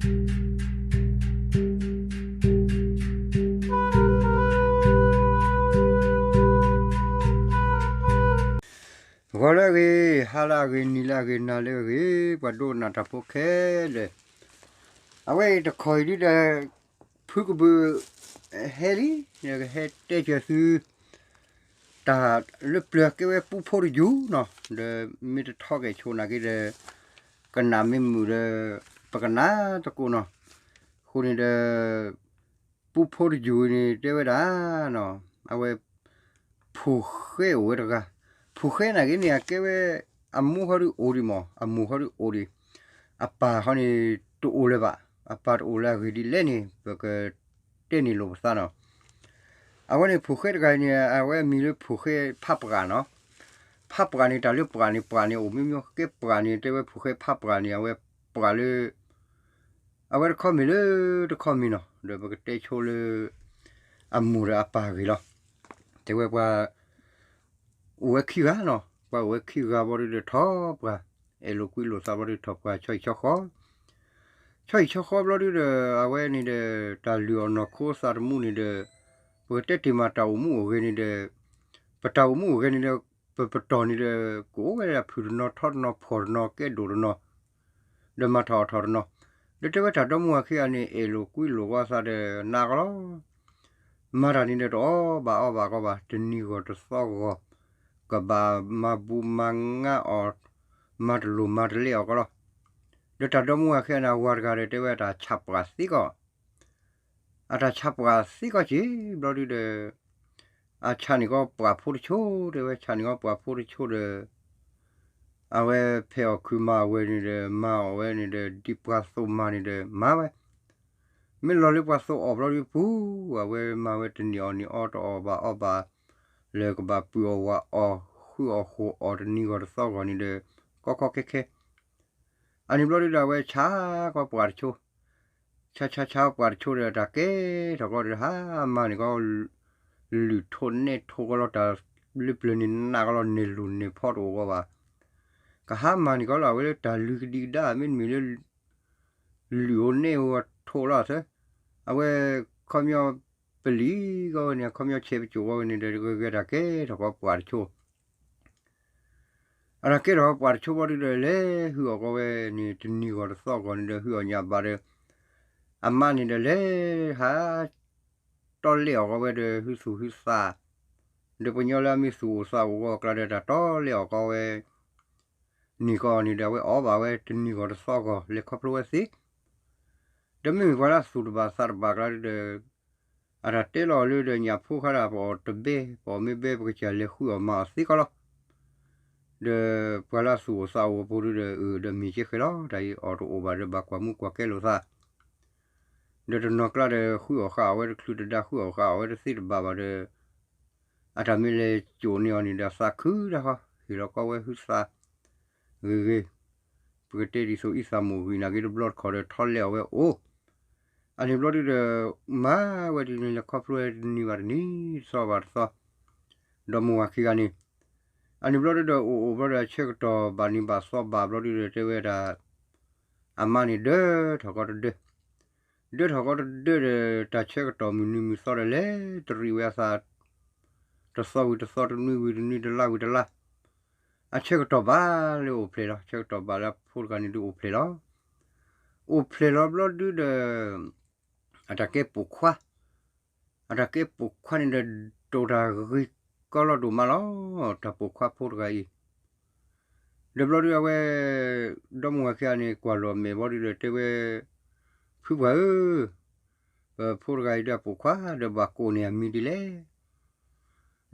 ဂီၤလၢအဂ့ၤ, ဟါလၢအဂ့ၤ, နံၤလၢအဂ့ၤ, နၤလၢအဂ့ၤ, ပှၤဒိကနၣ်တၢ်ဖိခဲလၢာ်, အဝဲအံၤတခီအံၤဒုဒီး ဖုကဘုး ဟဲလံ, ကဟဲတဲစၢၤသု တၢ်လၢပျၢၤကဲဝဲပူဖိတယူၤနီၤ, ဒီးမ့ၢ်တထီကဲၣ်ဆိးနာ်က့ဒီး ကနၣ်မ့ၢ်မုာ်ဒီး ပကနၣ်သကိးနီၤ, အဃိန့ၣ်ဒီး ပူဖိတယူၤန့ၣ်တဲဝဲဒၣ်နီၤ, အဝဲ ဖိၣ်ဃဲအိၣ်ဝဲတဂၤ, ဖိၣ်ဃဲနာ်က့န့ၣ် အကဲဝဲ အမိၢ်ဟီဒုအိၣ်ဒံးမး, အမိၢ်ဟီဒုအိၣ်ဒံး, အပၢ်ဟီန့ၣ်တအိၣ်လၢၤဘၣ်, အပၢ်တအိၣ်လၢၤအဂ့ၢ်ဒ်လဲၣ်န့ၣ် ပကတဲန့ၢ်လိာ်ပသးနီၤ, အဝဲန့ၣ်ဖိၣ်ဃဲတဂၤန့ၣ် အဝဲအမံၤလၢဖိၣ်ဃဲဖးပှၢ်နီၤ, ဖးပှၢ်န့ၣ် တၢ်လၢပှၢ်န့ၣ် ပှၢ်န့ၣ်အိၣ်မ့ၢ်မ့ၢ်ကဲပှၢ်န့ၣ် တဲဝဲဖိၣ်ဃဲဖးပှၢ်န့ၣ် အဝဲပှၢ်လၢ အဝဲတခီမ့ၢ်လၢတခီမ့ၢ်နီၤ, ဒီးပကတဲဆိလၢ အမိၢ်ဒီးအပၢ်အဂ့ၢ်လီၤ, တဲဝဲပှၤ အိၣ်ဝဲခံဂၤနီၤ, ပှၤအိၣ်ဝဲခံဂၤဘျီဒုဒီးထီၣ်ပှၤ, အဲၣ်လိာ်ကွံလိာ်သးဘျီဒုထီၣ်ပှၤ ဆီဟံၣ်ဆီဃီ, ဆီဟံၣ်ဆီဃီဘျီဒုဒီး အဝဲန့ၣ်ဒီး တၢ်လုၢ်အီၣ်နီၢ်ခိသးတမူန့ၣ်ဒီး ပကတဲတ့ၢ်မးတၢ်အိၣ်မူအိၣ်ဂဲၤန့ၣ်ဒီး ပတၢ်အိၣ်မူအိၣ်ဂဲၤန့ၣ်ဒီး ပပတီၢ်န့ၣ်ဒီး ကအိၣ်ဝဲဒၣ်ဖုၣ်တနီၤထီတနီၤဖှီၣ်တနီၤကဲဒိၣ်တနီၤ ဒီးမၤထီၣ်အီၣ်ထီၣ်တနီၤ, ဒီးတဲဝဲတၢ်ဒီမါဝၤခံဂၤန့ၣ် အဲၣ်လိာ်ကွံလိာ်ဂီၤသးဒီးနးကီလီၤ, မၤတၢ်န့ၣ်ဒီးတအီၣ်ဘၣ်အီဘၣ်ကီဘၣ် တနံၤဂီၢ်တသီဂီၢ်, ကဘၣ်မၤဘူးမၤငါအီၣ်, မၤတလိၢ်မၤတလဲအီၣ်ကီလီၤ, ဒီးတၢ်ဒီမါဝၤခံဂၤန့ၣ် အဝၤတဂၤဒီးတဲဝဲတၢ်ဆၣ်ပှၢ်သံကီၢ် အတၢ်ဆါပှၢ်သံကီၢ်က့ၤဘျီဒုဒီး အဆါန့ၢ်ကီၢ်ပှၢ်ဖိတဆိဒီး ဝဲဆါန့ၢ်ကီၢ်ပှၢ်ဖိတဆိဒီး အဝဲဖဲအီၣ်ခုးမၤအဝဲန့ၣ်ဒီး မၤအီၣ်ဝဲန့ၣ်ဒီး ဒ်ပှၤသိးမၤန့ၣ်ဒီး မၤဝဲ မ့ၢ်လီၤလၢပှၤသိးအီၣ်ဘျီဒုပူၤ အဝဲမၤဝဲတန့ၢ်အီၣ်န့ၢ်အီတအီၣ်ဘၣ်အီဘၣ် လၢကဘၣ်ပုၢ်အီၣ်ဝၤအီၣ် ဃုအီၣ်ဃိးအီၣ်တနံၤဂီၢ်တသီဂီၢ်န့ၣ်ဒီး ကီကီခဲခဲ အန့ၣ်ဘျီဒုဒီး အဝဲဆါကီၢ်ပှၢ်တဆိ ဆါဆါဆါပှၢ်တဆိဒီး တၢ်ကဲထီၣ်ကီဒီး ဟါမၤန့ၢ်ကီၢ် လုၢ်ထိးနဲၣ်ထိးကီၢ်လီၤ တၢ်လၢပျၢၤန့ၣ်နးကီၢ်လီၤ နဲၣ်လိၣ်နဲၣ်ဖီတအိၣ်ကီၢ်ဘၣ် ကဟါမၤန့ၢ်ကီၢ်လီၤ အဝဲလၢတၢ်လုၢ်ကဒံကဒါ မ့တမ့ၢ်လၢ လုၢ်အိၣ်နဲၣ်အိၣ်အထိးလီၤသၢ အဝဲ ခီပညီ ပလံၤကီၢ်ဝဲန့ၣ် ခီပညီဆဲးပကိာ်ကီၢ်ဝဲန့ၣ်ဒီး ဂဲၤဂဲၤတၢ်ကဲထီၣ်ကီၢ်ပှၢ်တဆိ အတၢ်ကဲထီၣ်ပှၢ်တဆိဘျီဒုဒီး လဲၤဟုၣ်အီၣ်ကီၢ်ဝဲန့ၣ် တနံၤဂီၢ်တသီဂီၢ်န့ၣ်ဒီး ဟုၣ်အီၣ်ညၣ်ဘၣ်ဒီး အမါန့ၣ်ဒီးလဲၤဟး တီလဲၣ်အီၣ်ကီၢ်ဝဲဒီး ဟုသူၣ်ဟုသး ဒီးပှၤကညီလၢအမ့ၢ်သူၣ်အိၣ်သးအိၣ်ဂီၢ်အကျါဒီး တၢ်တီလဲၣ်အီၣ်ကီၢ်ဝဲ န့ၢ်ကီၢ်န့ၣ်ဒီး အဝဲအီၣ်ဘၣ်ဝဲတနံၤဂီၢ်တသီဂီၢ် လဲၤခီဖျိဝဲသ့ ဒီးမ့မ့ၢ်ပှၤလၢအသူၣ်တဘၣ်သးတဘၣ်ကျါဒီး အတၢ်တဲလီၤလၢဒီးညၣ်ဖိခါဒၣ် ပအီၣ်တဘဲ ပအီၣ်မ့ၢ်ဘဲ ပကစၢ်လဲၤဃုအီၣ်မၤအီၣ်သ့ကီၢ်လီၤ ဒီးပှၤလၢအသူၣ်အိၣ်သးအိၣ်အပူၤဒီး အၢ ဒီးမ့ၢ်ကဲဃဲလီၤ တၢ်အံၤအီၣ်တအိၣ်ဘၣ်ဒီး ဘၣ်ကွၢ်မူကွၢ်ကဲလိာ်သး ဒီးတနီၤကျါဒီး ဃုအီၣ်ဃာ်အီၣ်ဝဲတချုးတဒါ ဃုအီၣ်ဃာ်အီၣ်ဝဲတသ့တဘၣ်ဘၣ်ဒီး အတၢ်မ့ၢ်လဲၤကိာ်န့ၢ်အီၤန့ၣ်ဒီး သးခုတၢ်ဃီ ဟ့ၣ်လီၤကီၢ်ဝဲဟုသး ဂ့ၤဂ့ၤ ပကတဲဒ်သိးအံသးမိၢ်ဂံၢ်နာ်က့တဘျီတခီၣ်ဒီး ထီလဲၣ်အီၣ်ဝဲအိၣ် အန့ၣ်ဘျီဒုဒီး မၤဝဲဒ်န့ၣ် လဲၤခီဖျိဝဲတနံၤဘၣ်တနံၤ တသီဘၣ်တသီ ဒီးမိၢ်ဝၤခံဂၤန့ၣ် အန့ၣ်ဘျီဒုဒီး အိၣ်အိၣ်ဘျီဒီး အဆၢကတီၢ်ဘၣ်နံၤဘၣ်သီဘၣ်ဘျီဒုဒီး တဲဝဲဒၣ် အမါန့ၣ်ဒၢထီၣ်ကီၢ်တဒၢ ဒၢထီၣ်ကီၢ်တဒၢဒီး တၢ်ဆၢကတီၢ်မုၢ်နံၤမုၢ်သီဒီး လဲၤတရံးဝဲအသး တသီဝံၤတသီ တနွံဝံၤတနွံ တလါဝံၤတလါ အဆၢကတီၢ်ဘၣ်လၢအိၣ်ဖျဲၣ်လီၤ ဆၢကတီၢ်ဘၣ်လၢအဖိတဂၤန့ၣ်ဒုးအိၣ်ဖျဲၣ်လီၤ အိၣ်ဖျဲၣ်လီၤဘျီဒုဒီး အတၢ်ကဲပိာ်ခွါ အတၢ်ကဲပိာ်ခွါန့ၣ်ဒီး ဒိၣ်တၢ်ဂ့ၤကီလီၤဒိၣ်မးလီၤ တၢ်ပိာ်ခွါဖိတဂၤအံၤ ဒီးဘျီဒုအဝဲ ဒီမါဝၤခံဂၤန့ၣ် ကွၢ်လီၤမဲာ်ဘျီဒုဒီးတဲဝဲ ဖုပှၢ်ဧၢ, ပဖိတဂၤအံၤဒီးပိာ်ခွါဒီးဘၣ်ကိးန့ၢ်အမံၤဒ်လဲၣ်.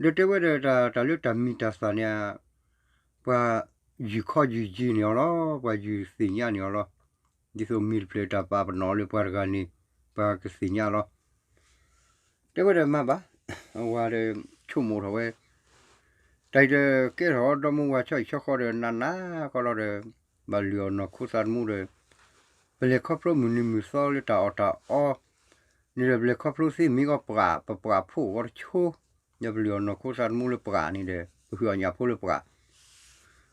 ဒီးတဲဝဲဒီးတၢ်လၢတၢ်မံၤတၢ်သၣ်န့ၣ် ပှၤယုၢ်ခီယုၢ်ယံၤန့ၢ်အီၤလီၤ, ပှၤယုၢ်သ့ၣ်ညါန့ၢ်အီၤလီၤ. ဒ်သိးမံၤတဖျၢၣ်တၢ်ပာ်ပနီၣ်လၢပှၤတဂၤန့ၣ် ပှၤကသ့ၣ်ညါလီၤ. တဲဝဲဒီးမၤဘၣ်, အဝၤဒီးဆိကမိၣ်ထီၣ်ဝဲ, တၢ်အံၤဒီးကဲထီၣ်ဒီမါဝၤဆီၣ်အံၣ်ဆီဃီဒီးနးနးကီလီၤဒီး ဘၣ်လုၢ်အီၣ်နီၢ်ခိသးတမူဒီး ပလဲၤခီဖျိမုၢ်နံၤမုၢ်သီလၢတၢ်အီၣ်တၢ်အီန့ၣ်ဒီး ပလဲၤခီဖျိသ့မ့ၢ်ကီးပှၤ ပပှၤဖိအဂီၢ်တဆိ, ဒီးပလုၢ်အီၣ်နီၢ်ခိသးတမူလၢပှၤန့ၣ်ဒီး ပဟုၣ်အီၣ်ညၣ်ဖိလၢပှၤ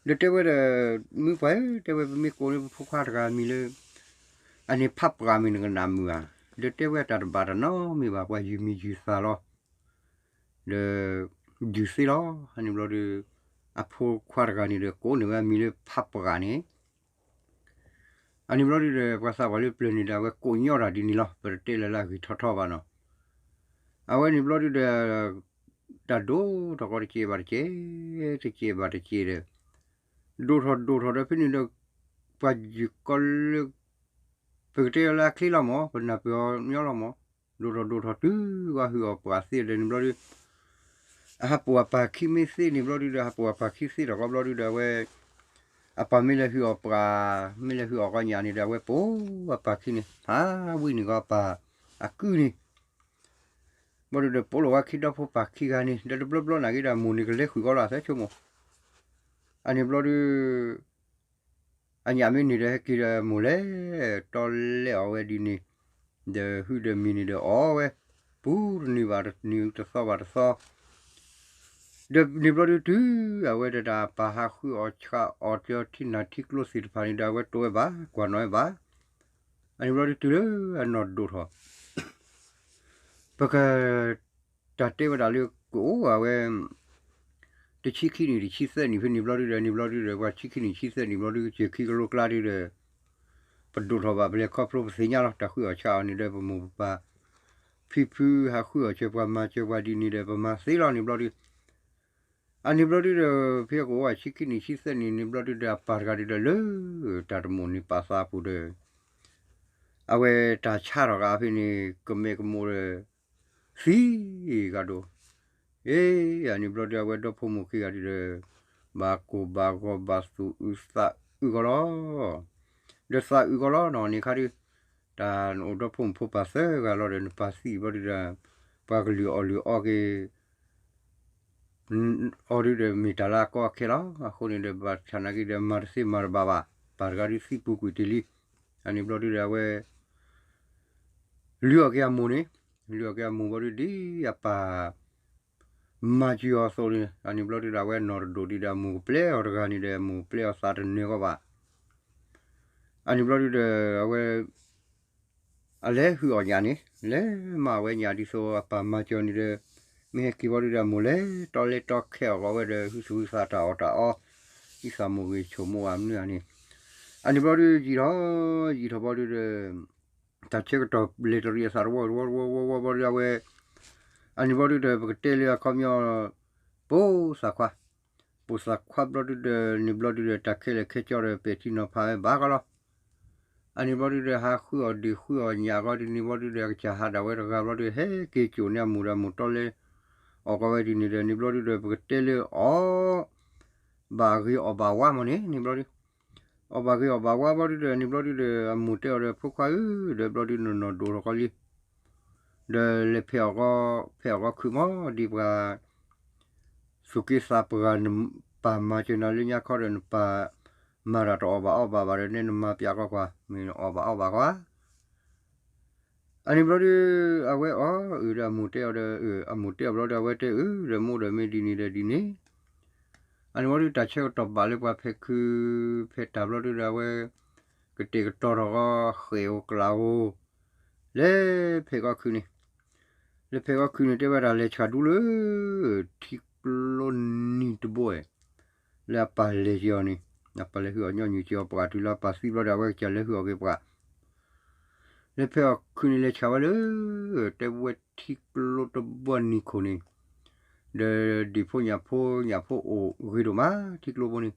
ဒီးတဲဝဲဒီး မုၢ်ပှၢ်ဧၢ, တဲဝဲပမ့ၢ်ကိးန့ၢ်ပဖိခွါတဂၤအမံၤလၢ အန့ၣ်ဖးပှၤမ့ၢ်နကနၣ်မုာ်ဧါ, ဒီးတဲဝဲတၢ်တဘၣ်တၢ်နီတမံၤဘၣ်, ပှၤယုၢ်မံၤယုၢ်သၣ်လီၤ. ဒီး ယုၢ်သ့လီၤ. အန့ၣ်ဘျီဒီး အဖိခွါတဂၤန့ၣ်ဒီး ကိးန့ၢ်ဝဲအမံၤလၢဖးပှၤန့ၣ် အန့ၣ်ဘျီဒုဒီး ပှၤသးပှၢ်လၢပျၢၤန့ၣ်ဒီး အဝဲကိးညီတၢ်ဒ်န့ၣ်လီၤ. ပတတဲလၢလၢအဂ့ၢ်ထီထီဘၣ်နီၤ. အဝဲန့ၣ်ဘျီဒုဒီး တၢ်ဒိၣ်ထီၣ်ကီးတကဲးဘၣ်တကဲး, တကဲးဘၣ်တကဲးဒီး ဒိၣ်ထီၣ်ဒိၣ်ထီၣ်ဒီးဖဲန့ၣ်ဒီး ပှၤယုၢ်ကီးလၢ ပကတဲလၢအချ့လီၤမး, ပနၢ်ပၢၢ်အီၤညီလီၤမး, ဒိၣ်ထီၣ်ဒိၣ်ထီၣ်တုၤအီၤဟုၣ်အီၣ်ပှၤသ့ဒီးန့ၣ်ဘျီဒု အဟးပိာ်အပၢ်ခံမ့ၢ်သ့န့ၣ်ဘျီဒုဒီး ဟးပိာ်အပၢ်ခံသ့ထီၣ်ကီးဘျီဒုဒီး အဝဲ အပၢ်မ့ၢ်လဲၤဟုၣ်အီၣ်ပှၤ, မ့ၢ်လဲၤဟုၣ်အီၣ်ကီးညၣ်န့ၣ်ဒီး အဝဲပိာ်အပၢ်ခံန့ၣ် ဟးဝံန့ၢ်ကီးအပၢ်အကုၢ်န့ၣ် ဘျီဒုဒီး ပိာ်လီၤဝဲခံဒီဖိပၢ်ခံဂၤန့ၣ် ဒီးတဘျီဘျီနာ်က့ဒီး အမိၢ်န့ၣ်ကလဲၤဃုာ်ကီးလီၤအသးဆိကမိၣ်, အန့ၣ်ဘျီဒု အညၣ်မ့ၢ်န့ၢ်ဒီး ဟဲက့ၤဒီးအမိၢ်လဲၤ တီလဲအီၣ်ဝဲဒ်န့ၣ်, ဒီးဟုဒီးမံၤန့ၣ်ဒီးအီၣ်ဝဲ ပူၤတနံၤဘၣ်တနံၤ တသီဘၣ်တသီ, ဒီးန့ၣ်ဘျီဒုတုၤ အဝဲဒီးတၢ်ပၢ်ဟးဃုအီၣ်ဆှးအီၣ်ကၠီထံနၢ်ထံကျိသ့ၣ်တဖၣ်န့ၣ်ဒီး အဝဲတိၢ်ဝဲဘၣ် ကွၢ်နီၣ်ဝဲဘၣ်, အန့ၣ်ဘျီဒုတုၤလၢအနီၢ်ဒိၣ်ထီၣ် ပက တၢ်တဲဝဲဒၣ်လၢကအိၣ်အဝဲ တဆံခံနံၣ်တဆံသၢနံၣ်ဖဲန့ၣ်ဘျီဒုဒီး န့ၣ်ဘျီဒုဒီး ပှၤဆံခံနံၣ်ဆံသၢနံၣ်ဘျီဒု ကစၢၢ်ခံကလိကျါဒုဒီး ပဒိၣ်ထီၣ်ဘၣ်ပလဲၤခီဖျိပသ့ၣ်ညါလီၤ တၢ်ဃုအီၣ်ဆှးအီၣ်န့ၣ်ဒီး ပမိၢ်ပပၢ် ဖံဖုဟးဃုအီၣ်စၢၤပှၤမၤစၢၤပှၤဒ်န့ၣ်ဒီး ပမၤသ့လီၤန့ၣ်ဘျီဒု အန့ၣ်ဘျီဒုဒီး ဖဲကအိၣ်ဝဲဆံခံနံၣ်ဆံသၢနံၣ်န့ၣ်ဘျီဒုဒီး အပၢ်တဂၤဒုဒီးလၢ တၢ်တမိၣ်န့ၣ်ပာ်သးအပူၤဒီး အဝဲတၢ်ဆါထီၣ်ဂၤဖဲန့ၣ် ကမဲာ်ကမိၣ်ဒီး သံဂၤဒိၣ်, အ့ အန့ၣ်ဘျီဒု အဝဲဒီဖိမိၢ်ခံဂၤဒုဒီး ဘၣ်ကိၢ်ဘၣ်ဂီၤဘၣ်သူၣ်အုးသးအုးဂီၤလီၤ, ဒီးသးအုးဂီၤလီၤနီၢ်န့ၣ်ခါဒု, တၢ်နအိၣ်ဒီဖိမုၣ်ဖိပၢ်သၢဂၤလီၤဒီး နပၢ်သံဘျီဒုဒီး ပှၤကလုၢ်အီၣ်လုၢ်အီက့ၤ အီၤဒုဒီးမ့ၢ်တၢ်လၢအကီအခဲလီၤ. အဃိန့ၣ်ဒီး ဘၣ်ဆၣ်နာ်က့ဒီး မၤတသ့မၤတဘၣ်ဘၣ်, ပၢ်တဂၤဒုသံပူၤကွံာ်တ့ၢ်လံ. အန့ၣ်ဘျီဒုဒီး အဝဲ လုၢ်အီၣ်က့ၤအမိၢ်န့ၣ်, လုၢ်အီၣ်က့ၤအမိၢ်ဘျီဒု ဒ်အပၢ် မၤစၢၤအီၤအသိးန့ၣ်, အန့ၣ်ဘျီဒုဒီး အဝဲနီၢ်တဒိၣ်ဒံးဒီး အမိၢ်ကပျဲအီၤတဂၤန့ၣ်ဒီး အမိၢ်ကပျဲအီၤသးတနၢၤကီးဘၣ်. အန့ၣ်ဘျီဒုဒီး အဝဲ အလဲၤဟုၣ်အီၣ်ညၣ်န့ၣ် လဲၤမၤဝဲညၣ်ဒ်သိးအပၢ်မၤစၢၤန့ၣ်ဒီး မ့ၢ်ဟဲက့ၤဘျီဒုဒီး အမိၢ်လဲၤတီလဲၤတီခဲအီၣ်ကီးဝဲဒီး ဟုသူၣ်ဟုသးတၢ်အီၣ်တၢ်အီ ဟံးသးမိၢ်ဂ့ၤဆိကမိၣ်အမနုၤဧါန့ၣ်, အန့ၣ်ဘျီဒု ယံာ်ထီၣ် ယံာ်ထီၣ်ဘျီဒုဒီး တၢ်ဆၢကတီၢ်လဲၤတရံးအသးတဝီတဝီတဝီတဝီဘျီဒု အဝဲ အန့ၣ်ဘျီဒုဒီး ပကတဲလၢအခီပညီ ပိာ်သၣ်ခွါ, ပိာ်သၣ်ခွါဘျီဒုဒီး န့ၣ်ဘျီဒုဒီး တၢ်ခဲလၢာ်ခဲဆ့ဒီး ပဲာ်ထံနီၤဖးဝဲဘၣ်ဃီလီၤ. အန့ၣ်ဘျီဒုဒီး ဟးဃုအီၣ်ဒံးဃုအီၣ်ညၣ်ဃီဒ်န့ၣ်ဘျီဒုဒီး အကစၢ်ဟးဒၣ်ဝဲတဂၤဘျီဒု ဟဲက့ၤကိာ်န့ၢ်အမိၢ်ဒီး အမိၢ်တီလဲ အီၣ်ကီးဝဲဒ်န့ၣ်ဒီး န့ၣ်ဘျီဒုဒီး ပကတဲလၢအီၤ ဘၣ်ဂ့ၤအီၣ်ဘၣ်ဝါမးန့ၣ် န့ၣ်ဘျီဒု အီၣ်ဘၣ်ဂ့ၤအီၣ်ဘၣ်ဝါဘျီဒုဒီး န့ၣ်ဘျီဒုဒီး အမိၢ်တဲအီၤဒီး ဖိခွါဧၢ, ဒီးဘျီဒုနီၢ်နီၢ်ဒိၣ်ထီၣ်ကီးလံ ဒီးလဲၤဖဲးအီၣ်ကီး ဖဲးအီၣ်ကီးခုၣ်မး ဒ်ပှၤ သူၣ်က့သးပှၢ် နပၢ်မၤစၢၤနၤလၢညါခီဒီး နပၢ်မၤတၢ်တအီၣ်ဘၣ်အီဘၣ်ဘၣ်ဒီး နဲနမၤပျးကီးကွၢ် မ့ၢ်နအီၣ်ဘၣ်အီဘၣ်ကွၢ် အန့ၣ်ဘျီဒု အဝဲအီၣ်အုးဒီးအမိၢ်တဲအီၤဒီး အမိၢ်တဲအီၤဘျီဒီး အဝဲတဲအုးဒီး မိၢ်ဒီးမ့ၢ်ဒ်န့ၣ်ဒီးဒ်န့ၣ်, အန့ၣ်ဘျီဒု တၢ်ဆၢကတီၢ်ဘၣ်လၢပှၤဖဲးခု ဖဲးတၢ်ဘျီဒုဒီး အဝဲ ကတဲာ်ကတီၤထီၣ်ကီး ဃဲၣ်ဧိၤကျးဧိၤ လဲၤဖဲးကီးခုၣ်န့ၣ်, လဲၤဖဲးကီးခုၣ်န့ၣ် တဲဝဲဒၣ်လဲၤဆှၣ်ဒူလၢ ထံကျိနံၤတဘိဝဲ လၢအပၢ်လဲၤက့ၤအီၤန့ၣ်, အပၢ်လဲၤဟုၣ်အီၣ်ညီနုၢ်က့ၤအီၤပှၤတုၤလၢအပၢ်သံဘျီဒီး အဝဲကစၢ်လဲၤဟုၣ်အီၣ်က့ၤပှၤ လဲၤဖဲးအီၣ်ခုၣ်န့ၣ် လဲၤဆှၣ်ဝဲလၢ တဲဝဲထံကျိတဘိနံၤခိၣ်န့ၣ်, ဒီးဒံၣ်ဖိညၣ်ဖိ ညၣ်ဖိအိၣ်ဂ့ၤဒိၣ်မး ထံကျိဘိန့ၣ်,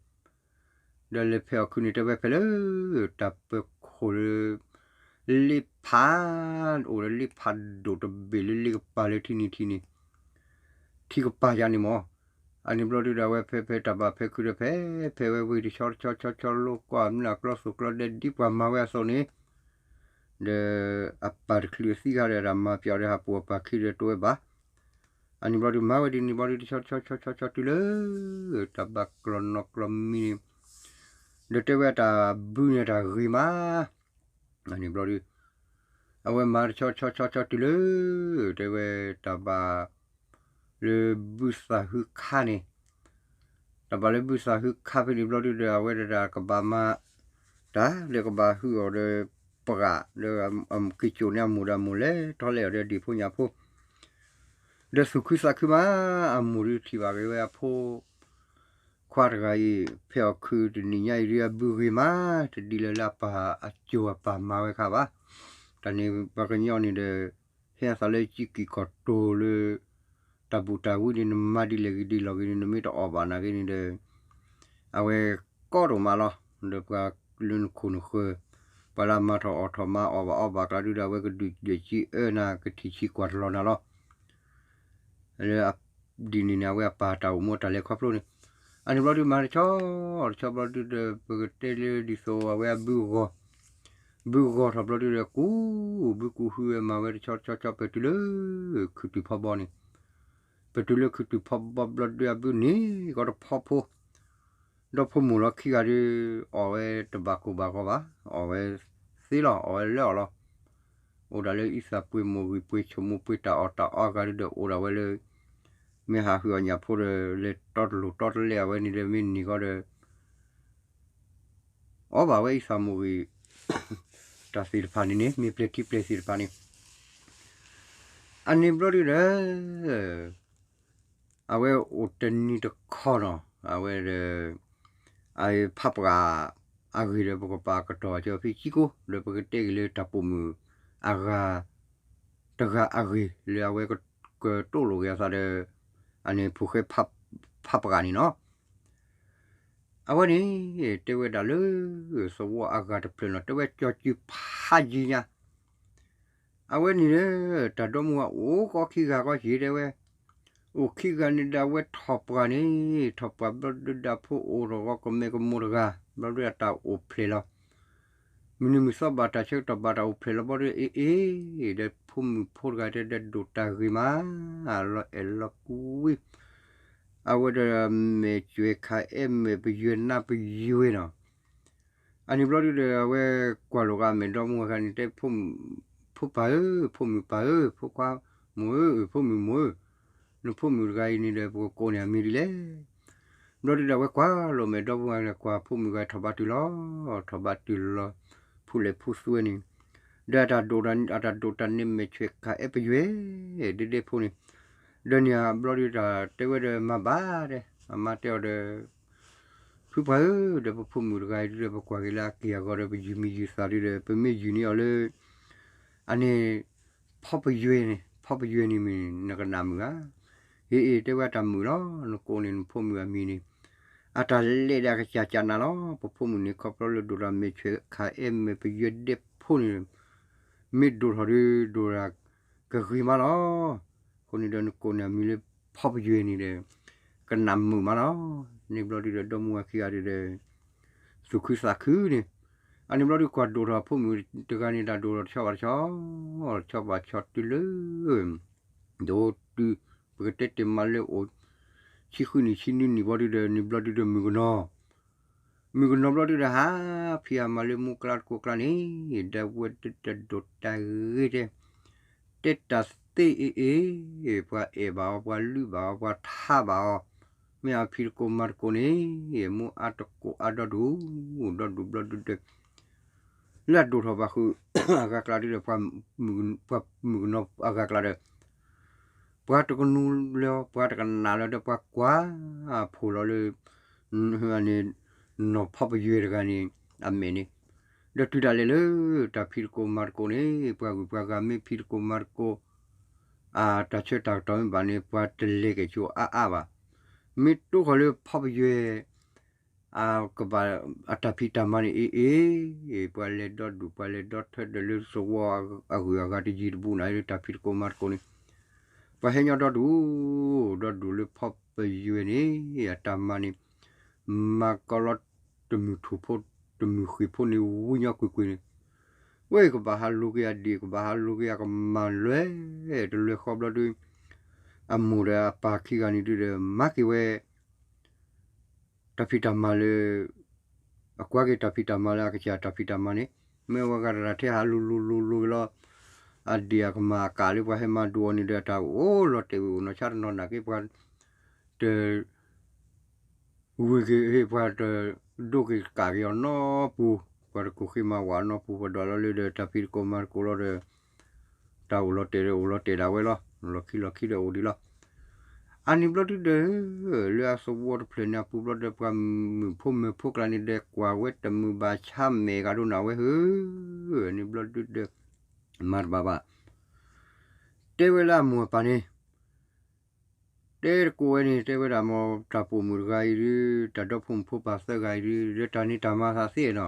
ဒီးလဲၤဖဲးအီၣ်ခုၣ်န့ၣ် တဲဝဲဖဲးလၢ တၢ်ပၢၤခိၣ်လၢ လ့ဖး အိၣ်ဒီးလ့ဖးဒိၣ်တဘ့ၣ်လၢ လ့ကပၤလၢထံနံၤထံန့ၣ် ထံကပၤယါန့ၣ်မး, အန့ၣ်ဘျီဒုဒီး အဝဲဖဲးဖဲးတၢ်ဘၣ်ဖဲးခုၣ်ဒီး ဖဲးဖဲးဝဲဝ့ၢ်တဆီတဆီဆီဆီ လိကွၢ်မနုၤအကျီသူၣ်ကျီဒဲး ဒ်ပှၤမၤဝဲအသိးန့ၣ်, ဒီးအပၢ်တချုးအသံခါဒီး တၢ်မၤပျးဒီး ဟးပိာ်အပၢ်ခံဒီးတိၢ်ဝဲဘၣ်, အန့ၣ်ဘျီဒု မၤဝဲဒ်န့ၣ်ဘျီဒု တဆီဆီဆီဆီဆီတုၤလၢ တၢ်ဘၣ်ကျီၢ်နီၢ်ကျီၢ်မံၤန့ၣ်, ဒီးတဲဝဲတၢ်ဘုန့ၣ်တၢ်ဂ့ၤမး, အန့ၣ်ဘျီဒု အဝဲမၤတဆီဆီဆီဆီတုၤလၢ တဲဝဲတၢ်ဘၣ် လၢဘုသၣ်ဟုခါန့ၣ်, တၢ်ဘၣ်လၢဘုသၣ်ဟုခါဖဲန့ၣ်ဘျီဒုဒီး အဝဲဒၣ်ကဘၣ်မၤ တၢ်လၢကဘၣ်ဟုၣ်အီၤဒီး အဝဲက့ၤကၠိးန့ၢ်အပှၤ, ဒီးက့ၤကၠိးန့ၢ်အမိၢ်ဒီးအမိၢ်လဲၤထီၣ်လဲၤအီၤဒီးဒံၣ်ဖိညၣ်ဖိ, ဒီးသူၣ်ခုသးခုမး, အမိၢ်ဒုးထံၣ်ဘၣ်က့ၤဝဲအဖိ ခွါတဂၤအံၤ ဖဲအီၣ်ခုးတနံၤညါအံၤဒုးအဘုဂ့ၤမး, တဒ်လၢလၢအပၢ်အကၠိၤအပၢ်မၤဝဲခါဘၣ်. တၢ်န့ၣ်ပှၤကညီန့ၣ်ဒီး ဟဲအသးလၢကံကံၢ်ကီၢ်တိၤလၢ တၢ်ဘူၣ်တၢ်ဝံန့ၣ် နမၤဒ်လဲၣ်ဂ့ၤဒ်လဲၣ်ဂ့ၤန့ၣ် နမ့ၢ်တအီၣ်ဘၣ်နာ်က့န့ၣ်ဒီး အဝဲကီဒိၣ်မးလီၤ. ဒီးပှၤလၢနခိၣ်နဃၢၤ ပှၤလၢအမၤထီၣ်အီၣ်ထီၣ်မၤအီၣ်ဘၣ်အီဘၣ်ကျါဒုဒီး အဝဲကဒုးဒွဲၣ်ကံအၢနၤ ကထံၣ်ဆံးကွၢ်တလီၤနၤလီၤ. လၢဒ်န့ၣ်န့ၣ် အဝဲအပၢ်တၢ်အိၣ်မူတၢ်လဲၤခီဖျိန့ၣ် အန့ၣ်ဘျီဒုမၤတဆီ, တဆီဘျီဒုဒီး ပကတဲလၢဒ်သိးအဝဲအဘုဂီၢ်, ဘုဂီၢ်ထီၣ်ဘျီဒုဒီး ကူးဘုကူးဟုဝဲမၤဝဲတဆီတဆီဆီ ပတုၤလၢ ခုးတုၤဖီဘီန့ၣ်, ပတုၤလၢခုးတုၤဖီဘီဘျီဒုအဘုန့ၣ် ကီတဖီဖိ ဒီဖိမိၢ်လီၤခံဂၤဒု အီၣ်ဝဲတဘၣ်ကိၢ်ဘၣ်ဂီၤဘၣ်, အီၣ်ဝဲသ့လီၤ, အီၣ်ဝဲလၢအီၣ်လီၤ. အိၣ်ဒၣ်လၢအံသၣ်ပှ့ၤမိၢ်ဂံၢ်ပှ့ၤဆိမိၣ်ပှ့ၤတၢ်အီၣ်တၢ်အီအဂၤဒုဒီး အိၣ်ဒၣ်ဝဲလၢ မ့ၢ်ဟးဃုအီၣ်ညၣ်ဖိဒီး လဲၤတီတလိၤတီတလဲအဝဲန့ၣ်ဒီး မ့ၢ်န့ၢ်ဃီဒီး အီၣ်ဘၣ်ဝဲအံသၣ်မိၢ်ဂံၢ် တၢ်သ့ၣ်တဖၣ်န့ၣ်န့ၣ် မ့ၢ်ပျဲၢ်ထံပျဲၢ်သ့ၣ်တဖၣ်န့ၣ် အန့ၣ်ဘျီဒုဒီး အဝဲအိၣ်တနံၤတခီနီၤ အဝဲဒီး အဖးပှၤအဂ့ၢ်ဒီး ပကပာ်ကတီၤကၢဖံကံကိ ဒီးပကတဲက့ၤလၢတၢ်ပိာ်မုၣ်အဂၤ တဂၤအဂ့ၢ်လၢအဝဲကတိၣ်လိာ်က့ၤအသးဒီး အန့ၣ်ဖိဃဲဖးပှၤန့ၣ်နီၤ အဝဲန့ၣ် တဲဝဲဒၣ်လၢ သဝီအဂၤတဖျၢၣ်နီၤ တဲဝဲကၠီၤစုၤဖးယံၤညါ အဝဲန့ၣ်လၢ တၢ်ဒီမါဝၤအိၣ်ကီခံဂၤကီယံၤတဲဝဲ, အိၣ်ခံဂၤန့ၣ်ဒီးအဝဲထီၣ်ပှၢ်န့ၣ် ထီၣ်ပှၢ်ဘျီဒုဒီးဖိအိၣ်ထီၣ်ဂီၤကမဲာ်ကမိၢ်တဂၤ ဘျီဒုဒီးတၢ်အိၣ်ဖျဲၣ်လီၤ. မုၢ်နံၤမုၢ်သီဘၣ်တၢ်ဆၢကတီၢ်ဘၣ်တၢ်အိၣ်ဖျဲၣ်လီၤဘျီဒု အ့ၣ်အ့ၣ် ဒီးဖိမုၣ်ဖိတဂၤတဲဒီးဒိၣ်တၢ်ဂ့ၤမး လီၤအဲၣ်လီၤကွံ အဝဲဒီးမဲာ်ကွဲးခးအဲၣ်မဲာ်ပယွဲနါပယွဲနီၤ အန့ၣ်ဘျီဒုဒီး အဝဲကွၢ်လိာ်က့ၤအမဲာ်ဒီမါဝၤန့ၣ် တဲ ဖိပၢ်ဧၢ, ဖိမုၣ်ပၢ်ဧၢ, ဖိခွါမိၢ်ဧၢ, ဖိမုၣ်မိၢ်ဧၢ, နဖိမုၣ်တဂၤအံၤန့ၣ်ဒီး ပကကိးန့ၢ်အမံၤဒ်လဲၣ်. ဘျီဒုဒီး အဝဲကွၢ်လိာ်မဲာ်ဒီမါဝၤန့ၣ် ကွၢ်ဖိမုၣ်တဂၤထီၣ်ဘးတုၤလီၤ, ထီၣ်ဘးတုၤလီၤ, ဖူလဲၣ်ဖူသွဲန့ၣ်, ဒီးအတၢ်ဒိၣ်တၢ်န့ၣ်မဲာ်ဆွဲးခးအဲၣ်ပယွဲ ဒဲဒဲဖိန့ၣ်, ဒီးန့ၣ်ဘျီဒုတၢ်တဲဝဲဒီးမၤဘၣ်တဲ, အမါတဲအီၤဒီး ဖုပှၢ်ဧၢ, ဒီးပဖိမုၣ်တဂၤအံၤဒုဒီး ပကွၢ်က့ၤလၢအက့ၢ်အဂီၤဒီး ပယုၢ်မံယုၢ်သးဒုဒီး ပမ့ၢ်ယုၢ်န့ၢ်အီၤလၢ အန့ၣ် ဖီပယွဲန့ၣ်, ဖီပယွဲန့ၣ်မ့ၢ်နကနၣ်မုာ်ဧါ. အ့ၣ်အ့ၣ် တဲဝဲတၢ်မုာ်လီၤ, နကိးန့ၢ်နဖိမုၣ်အမံၤန့ၣ်, အတၢ်လဲၤဒီးအကစၢ်ကနၣ်လီၤ. ပဖိမုၣ်န့ၣ် ခီဖျိလၢဒိၣ်တၢ်မဲာ်ဆွဲးခးအဲၣ်မဲာ်ပယွဲဒဲဖိန့ၣ် မ့ၢ်ဒိၣ်ထီၣ်ဒီး ဒိၣ်တၢ်ကဂ့ၤမးလီၤ. အဃိန့ၣ်ဒီး နကိးန့ၢ်အမံၤလၢဖီပယွဲန့ၣ်ဒီး ကနၣ်မုာ်မးလီၤ. န့ၣ်ဘျီဒုဒီး ဒီမါဝၤခံဂၤဒုဒီး သူၣ်ခုသးခုန့ၣ်, အန့ၣ်ဘျီဒုကွၢ်ဒိၣ်ထီၣ်ဖိမုၣ်တဂၤန့ၣ် တၢ်ဒိၣ်ထီၣ်တဆီဘၣ်တဆီ, တဆီဘၣ်တဆီတုၤလၢ ဒိၣ်တုၤ ပကတဲတ့ၢ်မးလၢအိၣ် ဆံဃုနံၣ်ဆံနွံနံၣ်ဘျီဒုဒီး န့ၣ်ဘျီဒုဒီးမုၣ်ကနီၤ မုၣ်ကနီၤဘျီဒုဒီး ဟးဖံးဟးမၤလၢမူကျါတကိးကျါန့ၣ်, ဒီပုၢ်ဝဲၢ်တဒိၣ်တၢ်ဂ့ၤတဲ, တဲတၢ်သ့အ့ၣ်အ့ၣ်, ပှၤအဲၣ်ဘၣ်အီၤ, ပှၤလုၢ်ဘၣ်အီၤ, ပှၤထါဘၣ်အီၤ, မ့ၢ်အဖံးတကိးမၤတကိးန့ၣ်, မူအါတကိးအါဒီဒူၣ်, ဒီဒူၣ်ဘျီဒုဒီး လၢအဒိၣ်ထီၣ်ဘၣ်ဃုာ် အဂၤကျါဒုဒီး ပှၤမုၣ်ကနီၤအဂၤကျါဒီး ပှၤတကနူၤလၢၤ ပှၤတကနၣ်လၢၤဒီး ပှၤကွၢ်ဖှိၣ်လီၤလၢ န့ၣ် နီၢ်ဖီပယွဲတဂၤန့ၣ် အမဲာ်န့ၣ်, ဒီးတုၤဒၣ်လဲာ်လၢ တၢ်ဖံးတကိးမၤတကိးန့ၣ် ပှၤဂုၤပှၤဂၤမ့ၢ်ဖံးတကိးမၤတကိး အတၢ်ဆၢတၢ်ကတီၢ်မ့ၢ်ဘၣ်န့ၣ် ပှၤတလဲၤကဲၣ်ဆိအါအါဘၣ်. မ့ၢ်တိခီၣ်လၢဖီပယွဲ အကဘၣ်အတၢ်ဖံးတၢ်မၤန့ၣ် အ့ၣ်အ့ၣ်, ပှၤလဲၤဒီဒူၣ် ပှၤလဲၤဒီထၢဒီးလၢသဝီအဂုၤအဂၤတယံၤတဘူးနၤလၢတၢ်ဖံးတကိးမၤတကိးန့ၣ်, ပှၤဟဲညီဒီဒူၣ်, ဒီဒူၣ်လၢဖီပယွဲန့ၣ် အတၢ်မၤန့ၣ် မၤကီလီၤတမုၢ်ထူၣ်ဖိ တမုၢ်ဃ့ၢ်ဖိန့ၣ် ဝံညီကွ့ၢ်ကွ့ၢ်န့ၣ်, ဝဲကဘၣ်ဟးလိၤက့ၤအဒ့ၣ် ကဘၣ်ဟးလိၤက့ၤအကမၢ်လွဲၢ်တလွဲၢ်ဃီဘျီဒု အမိၢ်ဒီးအပၢ်ခံဂၤန့ၣ်ဒုဒီး မၤက့ၤဝဲ တၢ်ဖံးတၢ်မၤလၢ အကွၢ်က့ၤတၢ်ဖံးတၢ်မၤလၢအကစၢ်တၢ်ဖံးတၢ်မၤန့ၣ်, မ့ၢ်ဝဲဂၤတဂၤထဲဟးလိၤလိၤလိၤလိၤက့ၤလီၤ, အဒ့ၣ်အကမၢ်အကၢ်လၢပှၤဟဲမၤဒိးအီၤန့ၣ်ဒီး အတၢ်အိၣ်လီၤတဲာ်ဝဲအိၣ်နီၢ်ဆါတနီၤနာ်က့ ပှၤတ ဝံၤက့ၤ ပှၤတဒိက့ၤကၢ်က့ၤအီၤနီပူၤ, ပှၤတကိးဃ့မၤဝးနီၢ်ပူၤ ပှၤဒွးလီၤလၢဒီး တၢ်ဖံးတကိးမၤတကိးလီၤဒီး တၢ်အိၣ်လီၤတဲာ်ဒီးအိၣ်လီၤတဲာ်ဒၣ်ဝဲလီၤ. လီၢ်ခံလီၢ်ခံဒီးအိၣ်ဒံးလီၤ. အန့ၣ်ဘျီဒုဒီး လၢအသဝီတဖျၢၣ်န့ၣ်အပူၤဘျီဒီး ပှၤမုၣ်ဖိမုၣ်ဖိကျါန့ၣ်ဒီး ကွၢ်ဝဲတမုာ်ဘၣ်ဆါမဲာ်ဂၤဒိၣ်နၤဝဲဧၢ, န့ၣ်ဘျီဒုဒီး မၤတဘၣ်ဘၣ်. တဲဝဲလၢအမိၢ်အပၢ်န့ၣ် တဲတကိးဝဲန့ၣ် တဲဝဲဒၣ်မ့ၢ်တၢ်ပိာ်မုၣ်တဂၤအံၤဒု တၢ်ဒီဖိမုၣ်ဖိပၢ်သၢဂၤအံၤဒု ဒီးတၢ်န့ၢ်တၢ်မၤသးသ့နီၤ,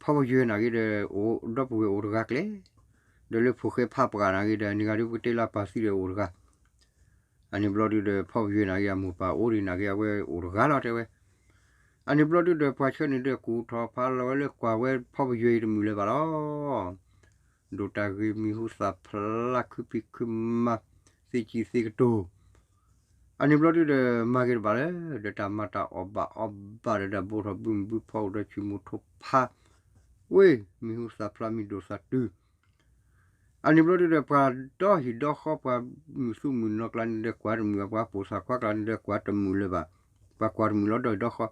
ဖီပယွဲၢ်နာ်က့ဒီး ဒီပုၢ်ဝဲၢ်အိၣ်တဂၤကျဲ, ဒီးလၢဖိၣ်ဃဲဖးပှၢ်နာ်က့ဒီး န့ၢ်ဂၤဒုပကတဲလၢအပၢ်သံဒီးအိၣ်တဂၤ အန့ၣ်ဘျီဒုဒီး ဖီပယွဲၢ်နာ်က့ အမိၢ်ပၢ်အိၣ်ဒံးနာ်က့ အဝဲအိၣ်တဂၤလီၤတဲဝဲ. အန့ၣ်ဘျီဒုဒီး ပှၤဆၢန့ၣ်ဒီး ကူၣ်ထီၣ်ဖးလီၤဝဲလၢကွၢ်ဝဲဖီပယွဲၢ်အံၤတမုာ်လၢၤဘၣ်လီၤ. ဒိၣ်တၢ်ဂ့ၤမံၤဟူသၣ်ဖျါ ခုဖံးခုမၤ သ့ၣ်ကံၣ်သ့ၣ်ကတိၤ အန့ၣ်ဘျီဒုဒီး မၤက့ၤတဘၣ်လၢ ဒီးတၢ်မၤတၢ်အီၣ်ဘၣ်အီဘၣ်ဒီး ဒီးဘိးထီၣ်ဘုမုၢ်ဘုဖီအိၣ်ဒီးဆူၣ်မူထိဖး, ဝ့ၢ် မံၤဟူသၣ်ဖျါမံၤဒိၣ်သၣ်တုၤ, အန့ၣ်ဘျီဒုဒီး ပှၤဒီဟံၣ်ဒီဃီ ပှၤမုၣ်သူၣ်မုၣ်နီၤကျါန့ၣ်ဒီး ကွၢ်တမုာ်ဘၣ်, ပှၤပိာ်ဆၣ်ခွါကျါန့ၣ်ဒီး ကွၢ်တမုာ်လၢၤဘၣ်, ပှၤကွၢ်တမုာ်လီၤဒီဟံၣ်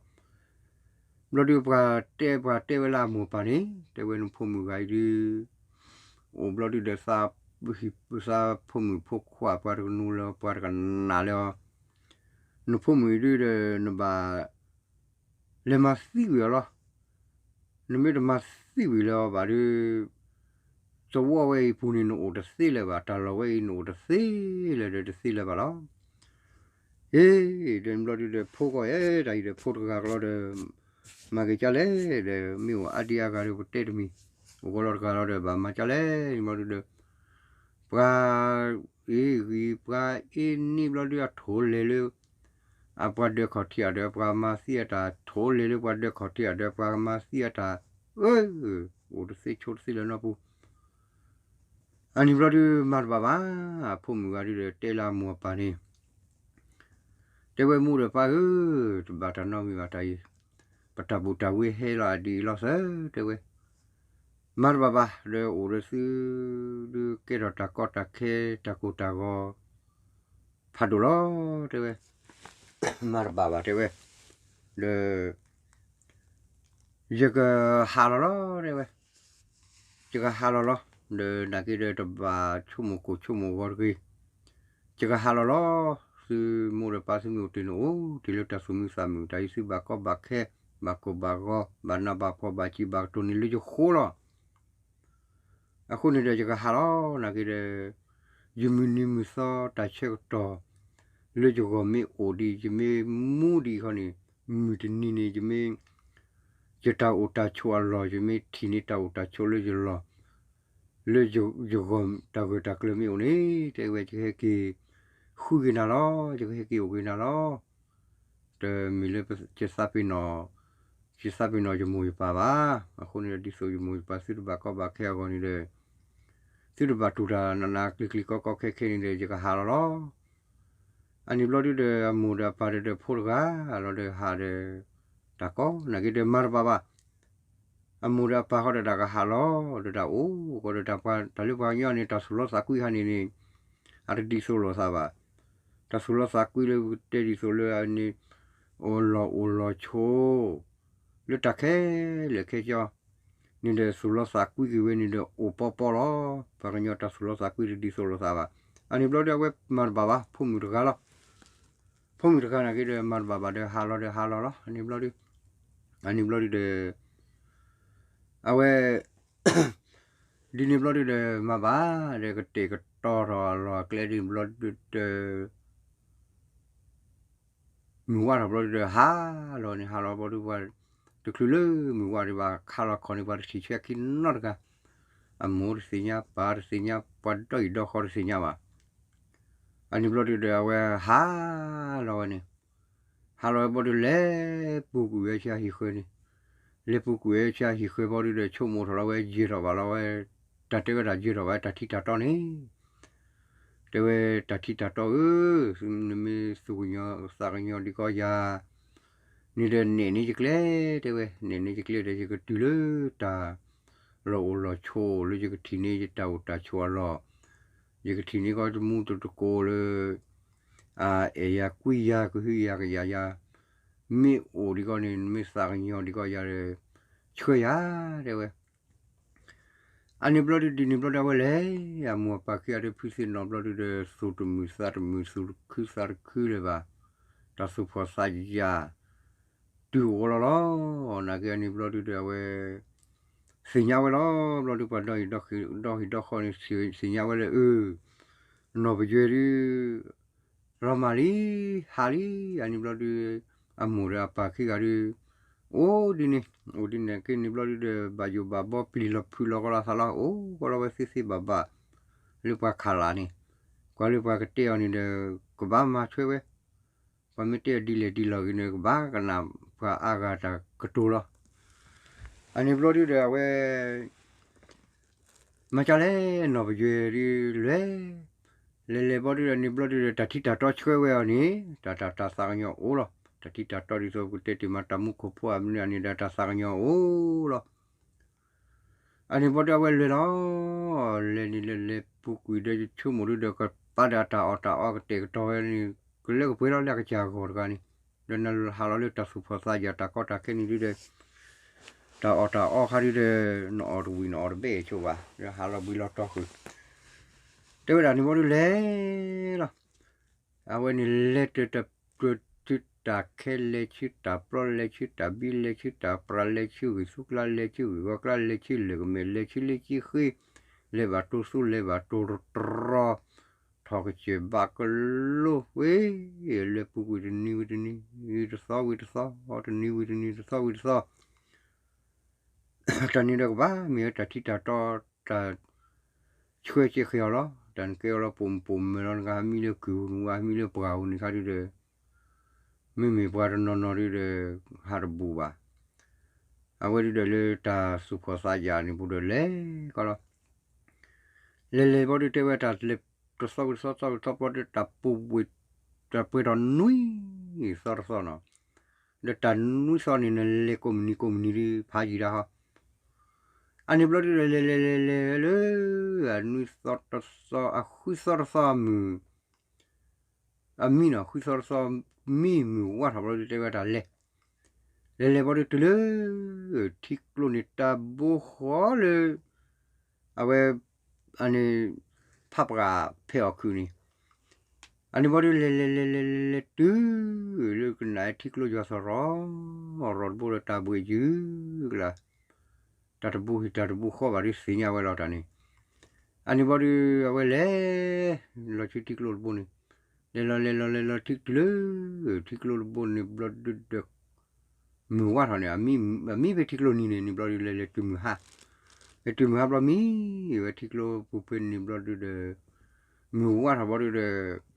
ဒီဃီ ဘျီဒုပှၤတဲ ပှၤတဲဝဲလၢအမိၢ်ပၢ်န့ၣ် တဲဝဲနဖိမုၣ်ဂၤအံၤဒု အိၣ်ဘျီဒုဒီး သးဖိမုၣ်ဖိခွါ ပှၤတကနူၤလၢၤ ပှၤတကနၣ်လၢၤအီၤ, နဖိမုၣ်အံၤဒုဒီး နဘၣ်လဲၤမၤသံကွံာ်အီၤလီၤ. နမ့ၢ်တမၤသံကွံာ်လၢၤအီၤဘၣ်ဒု သဝီဝဲအံၤပူၤန့ၣ် နအိၣ်တသ့လၢၤဘၣ်, တၢ်လီၢ်ဝဲအံၤ နအိၣ်တသ့လၢၤဒီးတသ့လၢၤဘၣ်လီၤ. အ့ ဒီးဘျီဒုဒီး ဖိကီၢ်ဧၢ တၢ်အံၤဒီး ဖိတဂၤကလီဒီး မၤက့ၤကၢ်လဲၣ်ဒီး မ့ၢ်အိၣ်အါဒံအါဂၤဒီး ပတဲတမံၤ, အိၣ်ကီလီၤတဂၤလီၤဒီး ဘၣ်မၤကၢ်လဲၣ် ဘျီဒုဒီး ပှၤအ့ဂံၢ် ပှၤအ့န့ၢ်ဘျီဒု အထိၣ်လဲၤလၢ အပှၤဒၢးခီၣ်ထံးအဒီး ပှၤမၤသံအတၢ်, ထိၣ်လဲၤလၢပှၤဒၢးခီၣ်ထံးအဒီး ပှၤမၤသံအတၢ်, အၢ အိၣ်တသ့ဆိးတသ့လၢၤနီတပူၤ အန့ၣ်ဘျီဒု မၤတဘၣ်ဘၣ်, အဖိမုၣ်ဂၤဒုဒီး တဲလၢအမိၢ်အပၢ်န့ၣ်, တဲဝဲမိၢ်ဒီးပၢ်ဧၢ, တဘၣ်တၢ်နီတမံၤဘၣ်တၢ်အံၤ, ပတၢ်ဘူၣ်တၢ်ဝ့ဟဲလီၤအဒံးအံၤလီၤစၢၤ တဲဝဲ, မၤတဘၣ်ဘၣ် ဒီးအိၣ်ဒီးသု ဒုးကဲထီၣ်တၢ်ကီတၢ်ခဲ တၢ်ကိၢ်တၢ်ဂီၤ ဖးဒိၣ်လီၤ တဲဝဲ, မၤတဘၣ်ဘၣ် တဲဝဲ, ဒီး ယကဟးလီၤလီၤ တဲဝဲ, ယကဟးလီၤလီၤ, ဒီးနာ်က့ဒီးတဘၣ်ဆိကမိၣ်ကိၢ်ဆိကမိၣ်ဂီၤတဂ့ၤ, ယကဟးလီၤလီၤ, သုမိၢ်ဒီးပၢ်သုမ့ၢ်အိၣ်တ့ၢ်န့ၣ်အိၣ်တ့ၢ်လၢတၢ်သူၣ်မံသးမုာ် တၢ်အံၤသုဘၣ်ကီဘၣ်ခဲ, ဘၣ်ကိၢ်ဘၣ်ဂီၤ ဘၣ်နးဘၣ်ဖှီၣ် ဘၣ်စံးဘၣ်ကတိၤန့ၣ်လၢယဃိလီၤ. အဃိန့ၣ်ဒီးယကဟးလီၤ နာ်က့ဒီး ယမုၢ်နံၤမုၢ်သီတၢ်ဆၢကတီၢ် လၢယဂီၢ်မ့ၢ်အိၣ်ဒံး ယမ့ၢ်မူဒံးခီန့ၣ် မုၢ်တနံၤန့ၣ် ယမ့ၢ် ယတၢ်အိၣ်တၢ်ဆိးအလီၢ် ယမ့ၢ်ထံၣ်န့ၢ်တၢ်အိၣ်တၢ်ဆိးလၢယလီၢ် လၢယဂီၢ်တၢ်ဂၢၢ်တၢ်ကျၢၤမ့ၢ်အိၣ်န့ၣ် တဲဝဲယကဟဲက့ၤ ဃုက့ၤနၤလီၤ ယကဟဲက့ၤအိၣ်က့ၤနၤလီၤ. တမ့ၢ်လၢယသးပ့ၤနီၣ်, ယသးပ့ၤနီၣ်ယမိၢ်ယပၢ်ဘၣ်. အဃိန့ၣ်ဒီး ဒ်သိးယမိၢ်ယပၢ်သုတဘၣ်ကီဘၣ်ခဲအဂီၢ်န့ၣ်ဒီး သုတဘၣ်တူၢ်တၢ်နးနးကျံၤကျံၤကီကီခဲခဲန့ၣ်ဒီး ယကဟးလီၤလီၤ. အန့ၣ်ဘျီဒုဒီး အမိၢ်ဒီးအပၢ်ဒီး ဒီးဖိတဂၤလီၤဒီး ဟးဒီး တၢ်ကီနာ်က့ဒီး မၤတဘၣ်ဘၣ်. အမိၢ်ဒီးအပၢ်ဃီဒီးတၢ်ကဟးလီၤ ဒီးတၢ်အိၣ်ဃီဒီး တၢ်လၢပှၤကညီန့ၣ် တၢ်သူၣ်လီသးကွံဟးန့ၣ်န့ၣ် အတဒ်သိးလိာ်သးဘၣ်. တၢ်သူၣ်လီသးကွံလၢပကတဲဒ်သိးလၢအန့ၣ် အိၣ်လီၢ်အိၣ်လီၢ်ဆိး လၢတၢ်ခဲလၢာ်ခဲဆ့ န့ၣ်ဒီးသူၣ်လီသးကွံက့ၤဝဲန့ၣ်ဒီး အိၣ်ပီပီလီၤ. ပှၤကညီတၢ်သူၣ်လီသးကွံတဒ်သိးလိာ်သးဘၣ်. အန့ၣ်ဘျီဒု အဝဲမၤတဘၣ်ဘၣ် ဖိမုၣ်တဂၤလီၤ. ဖိမုၣ်တဂၤနာ်က့ဒီး မၤတဘၣ်ဘၣ်ဒီး ဟးလီၤဒီးဟးလီၤလီၤ. အန့ၣ်ဘျီဒု အန့ၣ်ဘျီဒုဒီး အဝဲ ဒ်န့ၣ်ဘျီဒုဒီး မၤဘၣ်ဒီး ကတဲာ်ကတီၤထီၣ်အလီၢ်အကျဲဒ်န့ၣ်ဘျီဒုဒီး မုၢ်ဝါထီၣ်ဘျီဒုဒီး ဟးလီၤန့ၣ် ဟးလီၤဘျီဒု ပှၤတချုးလၢမုၢ်ဝါဒံးဘၣ် ခးလီၤခီၣ်န့ၣ် ပှၤတထံၣ်ဆဲခံနီတဂၤ, အမိၢ်တသ့ၣ်ညါ ပၢ်တသ့ၣ်ညါ ပှၤဒီဟံၣ်ဒီဃီတသ့ၣ်ညါဘၣ်. အန့ၣ်ဘျီဒုဒီး အဝဲဟးလီၤဝဲန့ၣ် ဟးလီၤဝဲဘျီဒု လဲၤပူၤကွံာ်ဝဲဆူအဟံၣ်ဃၢၤန့ၣ်, လဲၤပူၤကွံာ်ဝဲဆူအဟံၣ်ဃၢၤဘျီဒုဒီး ဆိကမိၣ်ထီၣ်လီၤဝဲ ယံာ်ထီၣ်ဘၣ်လီၤဝဲ, တၢ်တဲဝဲဒၣ်ယံာ်ထီၣ်ဘၣ် တၢ်ထံတၢ်တီန့ၣ်, တဲဝဲတၢ်ထံတၢ်တီဧၢ, နမ့ၢ်သူၣ်ကညီၤသးကညီၤဒံးကီးယၤ န့ၣ်ဒီးနဲၣ်န့ၢ်ယကျဲ, တဲဝဲ နဲၣ်န့ၢ်ယကျဲဒီး ယကတုၤလၢတၢ်လီၢ်အိၣ်လီၢ်ဆိး လၢယကထံၣ်န့ၢ်ယတၢ်အိၣ်တၢ်ဆိးအလီၢ်, ယကထံၣ်န့ၢ်ကီးတမူတကိးလၢ အအဲၣ်ယၤကွံယၤ ကဟုကယာ်ယၤ, မ့ၢ်အိၣ်ဒံးကီးန့ၣ် နမ့ၢ်သးကညီၤဒံးကီးယၤဒီး ဆှၢယၤ တဲဝဲ. အန့ၣ်ဘျီဒုး ဒ်န့ၣ်ဘျီဒုး အဝဲလဲၤ အမိၢ်အပၢ်ခံဂၤဒီး ဖုသ့ၣ်နီၣ်ဘျီဒုးဒီး သူၣ်တမုာ်သးတမုာ် သူၣ်တခုသးတခုလၢၤဘၣ်, တၢ်သူၣ်ဖှီၣ်သးယာ် တုၤအိၣ်လီၤလီၤ. နာ်က့အန့ၣ်ဘျီဒုးဒီး အဝဲ သ့ၣ်ညါဝဲလီၤ. ဘျီဒုးပှၤဒီဟံၣ်ဒီဃီန့ၣ် သ့ၣ်ညါဝဲလၢ အၢ နီၢ်ပယွဲဒုး လီၤမၢ်လံ ဟးလံ. အန့ၣ်ဘျီဒုး အမိၢ်ဒီးအပၢ်ခံဂၤဒုး အိၣ်ဒ်န့ၣ် အိၣ်ဒ်န့ၣ်က့န့ၣ်ဘျီဒုးဒီး ဘၣ်ယိၣ်ဘၣ်ဘီ ပျံၤလီၤဖုးလီၤကီလီၤသးလီၤ အိၣ်ကီလီၤဝဲသ့သ့ဘၣ်ဘၣ် လၢပှၤခးလၢ်န့ၣ်, ကွၢ်လၢပှၤကတဲအီၤန့ၣ်ဒီး ကဘၣ်မၤဆွဲဝဲ, ပှၤမ့ၢ်တဲအီၤဒ်လဲၣ်ဒ်လဲၣ်ဂ့ၤန့ၣ် ကဘၣ်ကနၣ်ပှၤအါဂၤတၢ်ကတိၤလီၤ. အန့ၣ်ဘျီဒုးဒီး အဝဲ မၤကလဲၣ် နီၢ်ပယွဲဒုးလဲၤ, လဲၤလဲၤဘျီဒုးဒီး န့ၣ်ဘျီဒုးဒီး တၢ်ထံတၢ်တီဆှၢဝဲအီၤန့ၣ် တၢ်တၢ်တၢ်သးကညီၤအိၣ်လီၤ. တၢ်ထံတၢ်တီဒ်သိးပကတဲတ့ၢ်မး တၢ်မူခိၣ်ဖိအမနုၤအန့ၣ်ဒီး တၢ်သးကညီၤအိၣ်လီၤ. အန့ၣ်ဘျီဒုး အဝဲလဲၤလီၤ, လဲၤန့ၣ်လဲၤလဲၤပူၤကွံာ်ဒီး ယဆိကမိၣ်ဒုးဒီး ကပာ်ဒီးအတၢ်အီၣ်တၢ်အီကတဲာ်ကတီၤဝဲန့ၣ် ကလၢကပှဲၤလီၤလၢအကစၢ်ဂီၢ်တဂၤန့ၣ်, ဒီးနဟးလီၤလၢတၢ်သူၣ်ဖှီၣ်သးယာ်တၢ်ကီတၢ်ခဲန့ၣ်ဒုးဒီး တၢ်အီၣ်တၢ်အီခါဒုးဒီး နအီၣ်တဝံၤနအီၣ်တဘဲဆိဘၣ်, ဒီးဟးလီၤဘှံးလီၤတီၤဃုာ်, တဲဝဲဒၣ်န့ၣ်ဘျီဒုးလဲၤလီၤ. အဝဲန့ၣ်လဲၤတၢ်တၢ်ပၢၢ် ဆူတၢ်ခဲ လဲၤဆူတၢ်ပျီ လဲၤဆူတၢ်ဘံ လဲၤဆူတၢ်ပြး လဲၤဆူဂ့ၢ်သူကျါ လဲၤဆူဂ့ၢ်ဝီကျါ လဲၤဆူလၢၢ်ကမဲာ် လဲၤဆူလၢကံဃ့, လဲၤဘၣ်တိၢ်သူ လဲၤဘၣ်တိၢ်တြီၤ, ထီၣ်ကစၢၢ်ဘၣ်ကလိဝဲ, လဲၤပူၤကွံာ်တနံၤဝံၤတနံၤ တသီဝံၤတသီ, တနံၤဝံၤတနံၤ တသီဝံၤတသီ တၢ်န့ၣ်ဒီးကဘၣ်မ့ၢ်ဝဲတၢ်ထံတၢ်တီ တၢ်ဆှၢက့ၤဃ့အီၤလီၤ. တၢ်နကဲအီၤလီၤပိာ်မုၣ်ပိာ်မၢၤလီၤ နကဟးမံလၢကုၢ်ပူၤ နကဟးမံလၢပှၢ်ပူၤန့ၣ်ခါဒုးဒီး မ့မ့ၢ်ပှၤတနီၤနီၤဒုးဒီး ဟးတဘူးဘၣ်. အဝဲဒုးဒီးလၢတၢ်သူၣ်ဖှီၣ်သးယာ်န့ၣ်ပူၤဒီးလဲၤကီလီၤ. လဲၤလဲၤဘီဒုးတဲဝဲတၢ်လဲၤတသီဝံၤတသီ သီဝံၤတသီဘီဒုး တၢ်ပူၤဝံၤ တၢ်ပှဲၤထီၣ်နွံသီတသီနီၤ, ဒီးတၢ်နွံသီန့ၣ် နလဲၤကိးမုၢ်နံၤကိးမုၢ်နံၤဒုး ဖးယံာ်ဒၣ်ဟီ. အန့ၣ်ဘျီဒုးဒီး လဲၤလဲၤလဲၤလဲၤလၢ အနွံသီတသီ အဃုသီတသီအမုၢ် အမံနီၤ ဃုသီတသီ မံမုၢ်ဝါထီၣ်ဘျီဒုး တဲဝဲတၢ်လဲၤ, လဲၤလဲၤဘီဒုးတုၤလၢ ထံကျိန့ၣ် တၢ်ဘိဃီလၢ အဝဲ အန့ၣ် ဖးပှၢ်ဖဲအီၣ်ခုးန့ၣ်, အန့ၣ်ဘီဒုး လဲၤလဲၤလဲၤလဲၤလဲၤတုၤလၢကနၣ်ထံကျိယွၤသရီၣ်ရီၣ်တဘိဒီး တၢ်ဘှ့ၣ်ယုၢ်ကလၢ်, တၢ်တဘိဟံၣ်တၢ်တဘိဃီဘၣ်ဒုး သ့ၣ်ညါဝဲလီၤတၢ်န့ၣ်. အန့ၣ်ဘီဒုး အဝဲလဲၤ လီၤဆူထံကျိတဘိန့ၣ်, လဲၤလီၤလဲၤလီၤလဲၤလီၤထံတုၤလၢ ထံကျိတဘိန့ၣ်ဘျီဒုးဒီး မုၢ်ဝါထီၣ်န့ၣ် အမံဖဲထံကျိနံၤန့ၣ် န့ၣ်ဘျီဒုး လဲၤလဲၤတုၤမုၢ်ဟါ, လဲၤတုၤမုၢ်ဟါဘျီမံဝဲထံကျိပူၤဖဲန့ၣ်ဘျီဒုးဒီး မုၢ်ဝါထီၣ်ဘျီဒုးဒီး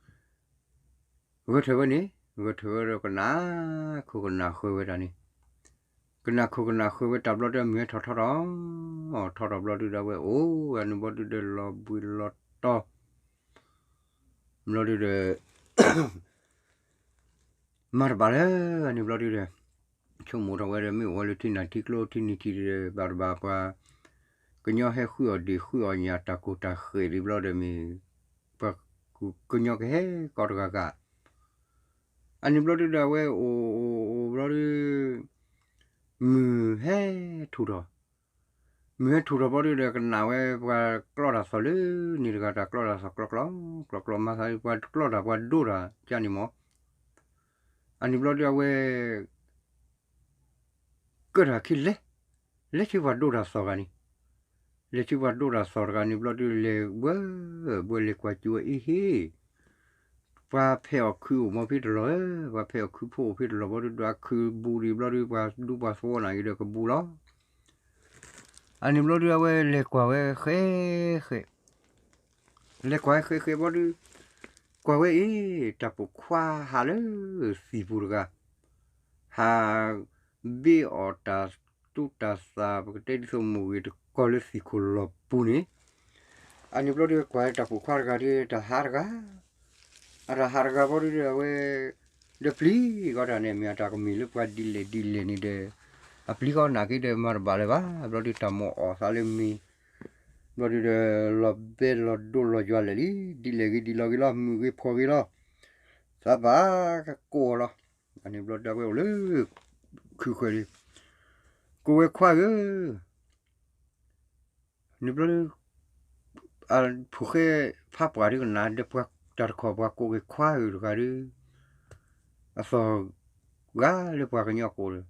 ဂဲၤထၢၣ်ဝဲန့ၣ် ဂဲၤထၢၣ်ဝဲဒီးကနၣ်ခိၣ်ကနၣ်ဃၢၤဝဲတၢ်န့ၣ်, ကနၣ်ခိၣ်ကနၣ်ဃၢၤဝဲတၢ်ဘျီဒုး မုၢ်ဟဲထီၣ်ထီထီၣ်, ထီထီၣ်ဘျီဒုးဒီး အဝဲအိၣ်ဝဲန့ၣ်ဘျီဒုးဒီး လီၤဘှံးလီၤတီၤ ဘျီဒုးဒီး မၤတဘၣ်လၢၤန့ၣ်ဘျီဒုးဒီး ဆိကမိၣ်ထီၣ်ဝဲဒီး မ့ၢ်အိၣ်ဝဲလၢထံနၢ်ထံကျိ ထံနံၤထံးဒီး ဘၣ်တဘၣ်ပှၤ ကညီဟဲဃုအီၣ်ဒ့ၣ်ဃုအီၣ်ညၣ် တၢ်ကိၢ်တၢ်ဃဲးဒံးဘျီဒီး မ့ၢ်ပှၤကူၣ်ကညီကဟဲကီတဂၤဂၤ, အန့ၣ်ဘျီဒုးဒီး အဝဲအိၣ်အိၣ်အိၣ်ဘျီဒုး မုၢ်ဟဲထူၣ်ထီၣ်, မုၢ်ဟဲထူၣ်ထီၣ်ဘျီဒုးဒီး ကနၣ်ဝဲပှၤကျီတၢ်သီၣ်လၢန့ၣ်တဂၤ တၢ်ကျီတၢ်သီၣ်ကျီကျီ ကျီကျီမၤသး ပှၤကျီတၢ်ပှၤဒိတၢ်ကန့ၣ်မး, အန့ၣ်ဘျီဒုး အဝဲ ကၢၣ်တၢ်ခံလဲၤ, လဲၤဆူပှၤဒိတၢ်သီၣ်တဂၤန့ၣ်, လဲၤဆူပှၤဒိတၢ်သီၣ်တဂၤန့ၣ်ဘျီဒုး လဲၤဘှဲဘှဲလဲၤကွၢ်စူၣ်ဝဲအ့ဟ့ၣ်, ပှၤဖဲအီၣ်ခုးအိၣ်မီၤဖဲတလီၢ်ဧၢ, ပှၤဖဲအီၣ်ခုးဖိအိၣ်ဖဲတလီၢ်ဘျီဒုး ဒီးအခုးဘူးဒံးဘျီဒုး ပှၤဒူပှၤသဝီနၤအံၤဒီးကဘူးလီၤ. အန့ၣ်ဘျီဒုး အဝဲလဲၤကွၢ်ဝဲဃဲဃဲ လဲၤကွၢ်ဝဲဃဲဃဲဘျီဒုး ကွၢ်ဝဲအ့ၣ် တၢ်ပိာ်ခွါဟးလၢသံၣ်ပူၤတဂၤ, ဟးဘ့အီၣ်တၢ်သူတၢ်သၣ် ပကတဲဒ်သိးမိၢ်ဂ့ၤတကီၢ်လၢသံၣ်ခိၣ်လီၢ်ပူၤန့ၣ်, အန့ၣ်ဘျီဒုး ကွၢ်တၢ်ပိာ်ခွါတဂၤဒီး တၢ်ဟးတဂၤ, အတၢ်ဟးတဂၤဘျီဒုးဒီး အဝဲ ဒီးပျံၤကီးတၢ်န့ၣ် မ့ၢ်အတၢ်ကမ့ၢ်လၢပှၤဒ်လဲၣ်ဒ်လဲၣ်န့ၣ်ဒီး အပျံၤကီးနာ်က့ဒီး မၤတဘၣ်လၢၤဘၣ်, ဘျီဒုးတၢ်မိၣ်အီၣ်သးလၢမ့ၤ ဘျီဒုးဒီး လီၤဘဲလီၤဒိလီၤယွၤလဲာ်လံ, ဒ်လဲၣ်ဂ့ၤဒ်လဲၣ်ဂ့ၤလီၤ, မုာ်ဂ့ၤဖှီၣ်ဂ့ၤလီၤ, သးဘၣ်ကကိးအီၤလီၤ. အန့ၣ်ဘျီဒုး အဝဲအိၣ်လၢ ခုးဃဲၤလံ, ကိးဝဲခွါဧၢ, န့ၣ်ဘျီဒုး ဖိၣ်ဃဲဖးပှၢ်ဒုးကနၣ်ဒီးပှၤတၢ်တခီၣ် ပှၤကိးက့ၤခွါဧၢတဂၤဒုး အသီၣ်ဂၤလၢပှၤကညီကိးဒီး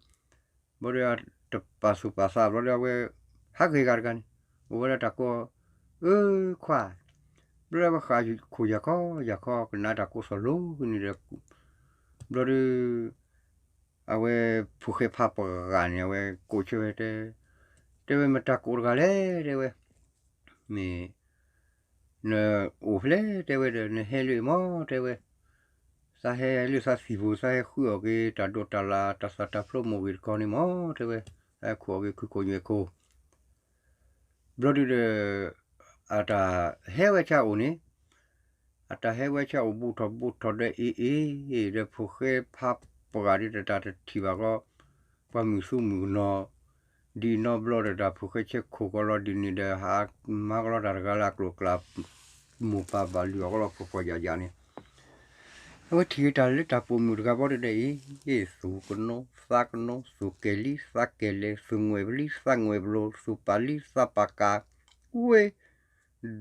ဘျီဒုးတပာ်သူၣ်ပာ်သးဘျီဒုး အဝဲ ဟးဂ့ၤဂၤတဂၤန့ၣ် အိၣ်ဝဲဒၣ်တၢ်ကိး အၢ ခွါ, ဘျီဒုးအဝဲဃးခိၣ်ယၤခီယၤခီ ကနၣ်တၢ်ကိးသီၣ်လိန့ၣ်ဒီး ဘျီဒုး အဝဲဖိၣ်ဃဲဖးပှၢ်န့ၣ် အဝဲကိးဆၢဝဲတဲ, တဲဝဲမတၤကိးတဂၤလဲၣ် တဲဝဲ, မ့ၢ် နအိၣ်ဖဲလဲၣ် တဲဝဲဒီး နဟဲလၢအံၤမး တဲဝဲ, သးဟဲလၢသးသံၣ်ပူၤ သးဟဲဃုအီၣ်က့ၤတၢ်ဒိးတၢ်လၢ် တၢ်သၣ်တၢ်ဖျိမိၢ်ဂ့ၤတခီန့ၣ်မး တဲဝဲ, သးဟဲခိၣ်အီၣ်က့ၤခုခိၣ်ညွဲၣ်ခိၣ် ဘျီဒုးဒီး အတၢ်ဟဲဝဲဆၣ်အိၣ်န့ၣ်, အတၢ်ဟဲဝဲဆၣ်အိၣ်ဘူးထီၣ်ဘူးထီၣ်ဒီးအ့ၣ်အ့ၣ် ဒီးဖိၣ်ဃဲဖးပှၢ်ဒုးတၢ်တထံၣ်ဘၣ်ဃီ, ပှၤမုၣ်သူမုၣ်ကနီၤ, ဒ်အံၤနီတဘျီဒီးတၢ်ဖိၣ်ဃဲဆဲခိၣ်ကီးလီၤ ဒ်န့ၣ်ဒီးဟးမၤကလီတၢ်တဂၤလၢအကျိၤအကျဲ မိၢ်ပၢ်ဘၣ်လုၢ်အီၣ်ကလီဖှီၣ်ဖှီၣ်ယာ်ယာ်န့ၣ် အဝဲထံၣ်တၢ်လၢတၢ်ပိာ်မုၣ်တဂၤဘီဒုးဒီးအံၤ, သူၣ်ကနိးသးကနိး သူၣ်ကဲၤလံသးကဲၤလဲၤ သူၣ်ငွဲၣ်ပလံသးငွဲၣ်ပလိၤ သူၣ်ပာ်လံသးပာ်ကၤ, ဝဲ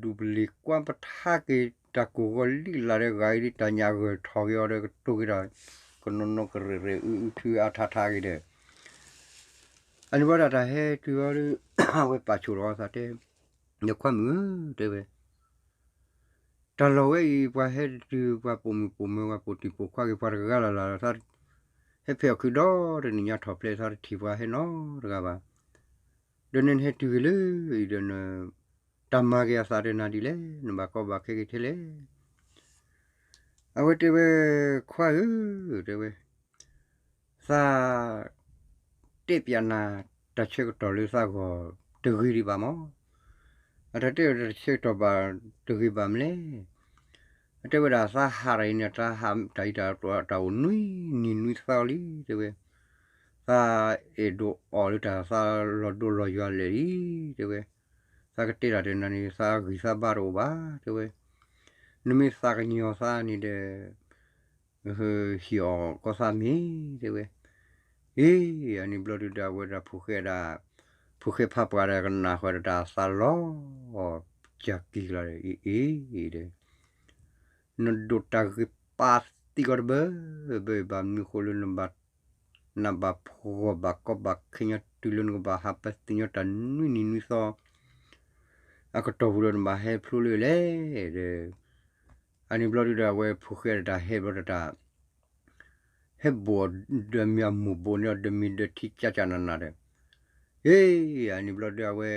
ဒူၣ်ပလံၤကွၢ်ပထါက့ၤတၢ်ကိၢ်ဂီၤလံလၢ်ဒီးဂၤအံၤဒ်တၢ်ညၣ်ဂၢၢ်ထီၣ်က့ၤအီၤဒီးကတိၤက့ၤတၢ် ကနိးနိးကရဲၣ်ရဲၣ်အုအုထုအါထါထါက့ၤဒီး အန့ၣ်ဘျီဒၣ်တၢ်ဟဲတုၤအီၤဒီး အဝဲပာ်ဆိၣ်ထီၣ်အသးတဲ, ယခွါမုၣ်ဧၢ တဲဝဲ, တၢ်လီၢ်ဝဲအံၤ ပှၤဟဲတတုၤ ပှၤပိာ်မုၣ်ပိာ်မၢၤ ပှၤပိာ်တံၢ်ပိာ်ခွါက့ၤပှၤတဂၤလၢ်လၢ်ဒီး သးဟဲဖဲးအီၣ်ခုးဒီတနံၣ်ညါထီၣ်ဖျဲး သးတထံၣ်ပှၤဟဲနီတဂၤဘၣ်. ဒီးနဟဲတုၤက့ၤလၢအံၤဒီး တၢ်မၤက့ၤအသးဒီးနၤဒ်လဲၣ် နဘၣ်ကီဘၣ်ခဲက့ၤထဲလဲၣ် အဝဲတဲဝဲ, ခွါဧၢ, တဲဝဲ, သး တဲပၠးနၤ တၢ်ဆၢကတီၢ်လၢသးဂီၢ်တဂ့ၤဒံးဘၣ်မး, အတၢ်တဲတၢ်ဆၢကတီၢ်ဘၣ်တဂ့ၤဘၣ်မလဲၣ်, အတဲဝဲဒၣ်သးဟးတၢ်အံၤန့ၣ် တၢ်ဟးတၢ်အံၤတၢ်အိၣ်နွံနံၤနွံသီလံ တဲဝဲ, သးအဲၣ်ဒိးအီၣ်လၢတၢ်သးလီၤဒိလီၤယွၤလဲၣ်လံ တဲဝဲ, သးကတဲတၢ်တနၤန့ၣ် သးဂံၢ်သးဘါတအိၣ်ဘၣ် တဲဝဲ, နမ့ၢ်သးကညီၤသးန့ၣ်ဒီး ဟံၣ်အီၣ်ကီသးမ့ၢ် တဲဝဲ, အ့ အန့ၣ်ဘျီဒုးဒီးအဝဲဒၣ်ဖိၣ်ဃဲဒၣ်, ဖိၣ်ဃဲဖးပှၢ်ဒီးကနၣ်ဃီဒီးတၢ်သးလီၤ, ကၢ်ကံၤကျါဒီး အ့ အ့ ဒီး နဒိးတၢ်ဂ့ၢ်ပာ်သံကီးတဘၢ, ဘၢဘၣ်မနုၤဃိလၢနဘၣ်, နဘၣ်ဖှီၣ်ဘၣ်ကီဘၣ်ခဲညီတုၤလၢနကဘၣ်ဟးပသ့ၣ်ညါတၢ်နွံနံၤနွံသီ အကတီၢ်ပူၤဒီးနဘၣ်ဟဲဖျိလၢလဲၣ်ဒီး, အန့ၣ်ဘျီဒုးဒီးအဝဲဖိၣ်ဃဲဒီးတၢ်ဟဲဘျီဒီးတၢ် ဟဲဘိၣ်ဒီးမ့ၢ်အမိၢ်ဘိၣ်န့ၢ်အီၤဒီးမ့ၢ်ဒီးထံကၠၢ်ကၠၢ်နးနးဒီး, အ့ အန့ၣ်ဘျီဒုးအဝဲ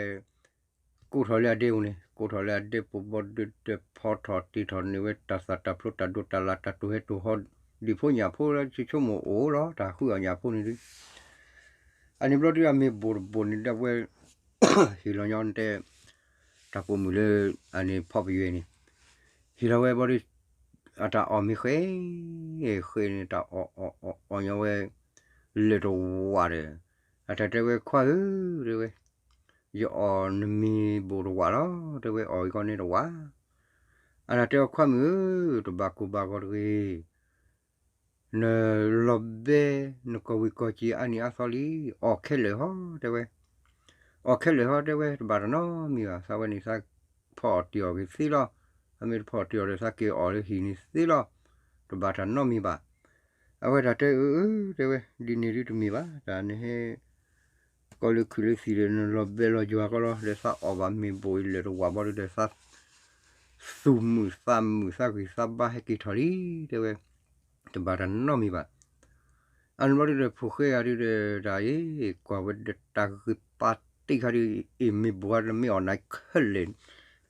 ကိးထီၣ်လၢအဒဲပူၤန့ၣ် ကိးထီၣ်လၢအဒဲပူၤဘျီဒုးဒီးဖီထီၣ်တ့ထီၣ်န့ၢ်ဝဲတၢ်သၣ်တၢ်ဖျိတၢ်ဒိးတၢ်လၢ်တၢ်တိၢ်ဟဲတိၢ်ဟီၣ် ဒံၣ်ဖိညၣ်ဖိလၢဆိကမိၣ်အိၣ်လီၤ တၢ်ဃုအီၣ်ညၣ်ဖိန့ၣ်ဒုး, အန့ၣ်ဘျီဒုးအမ့ၢ်ဘိၣ်တဘိၣ်န့ၣ်ဒီးအဝဲ ဟ့ၣ်လီၤညီနတဲ တၢ်ပိာ်မုၣ်လၢ အန့ၣ်ဖီပယွဲန့ၣ် ဟ့ၣ်လီၤဝဲဘျီဒုး အတၢ်အီၣ်မ့ၢ်ဃဲ ဃဲန့ၣ် တၢ်အီၣ်အီၣ်အီၣ်အီၣ်ညီဝဲ လၢာ်တဝးဒီး အတၢ်တဲဝဲခွါဧၢ တဲဝဲ ယအီၣ်နမ့ၢ်ဘိၣ်တဝးလီၤ တဲဝဲအီၣ်ဂ့ၤကီန့ၣ်တဝး, အတၢ်တဲဝဲခွါမုၣ်ဧၢ တဘၣ်ကိၢ်ဘၣ်ဂီၤတဂ့ၤ နလီၤဘဲ နကီၢ်ဝံၤကီၢ်က့ၤအါနံၣ်အါသီလံ, အီၣ်ခဲလၢာ်ဟီ တဲဝဲ, အီၣ်ခဲလၢာ်ဟီ တဲဝဲ တဘၣ်တၢ်နီတမံၤဘၣ်, သးဝဲန့ၣ်သး ဖီအီၣ်တ့ၢ်အီၣ်က့ၤသ့လီၤ, အမ့ၢ်တဖီအီၣ်တ့ၢ်အီၣ်ဒီးသးက့ၤအီၣ်လၢဟံၣ်န့ၣ်သ့လီၤ, တဘၣ်တၢ်နီတမံၤဘၣ်. အဝဲတၢ်တဲအၢအၢ တဲဝဲ ဒ်န့ၣ်ဒုတမ့ၢ်ဘၣ်, တၢ်နဟဲ ကီၢ်လၢခုၣ်လၢသံၣ်ဒီး နလီၤဘဲလီၤယွၤကီလီၤ, ဒီးသးအီၣ်ဘၣ်မ့ၢ်ဘိၣ်အံၤလၢာ်တဝးဘီဒီး သး သူၣ်မုာ်သးမုာ် သးဂံၢ်သးဘါဟဲက့ၤထီၣ်လံ တဲဝဲ, တဘၣ်တၢ်နီတမံၤဘၣ်. အန့ၣ်ဘျီဒုဒီး ဖိၣ်ဃဲဂၤဒုဒီး တၢ်အံၤ ကွၢ်ဝဲဒီးတၢ်ဂ့ၢ်ပာ်တ့ၢ်ခါဒု အ့ၣ်မ့ၢ်ဘိၣ်ဂၤတမ့ၢ်အီၣ်နၤခဲလၢာ်,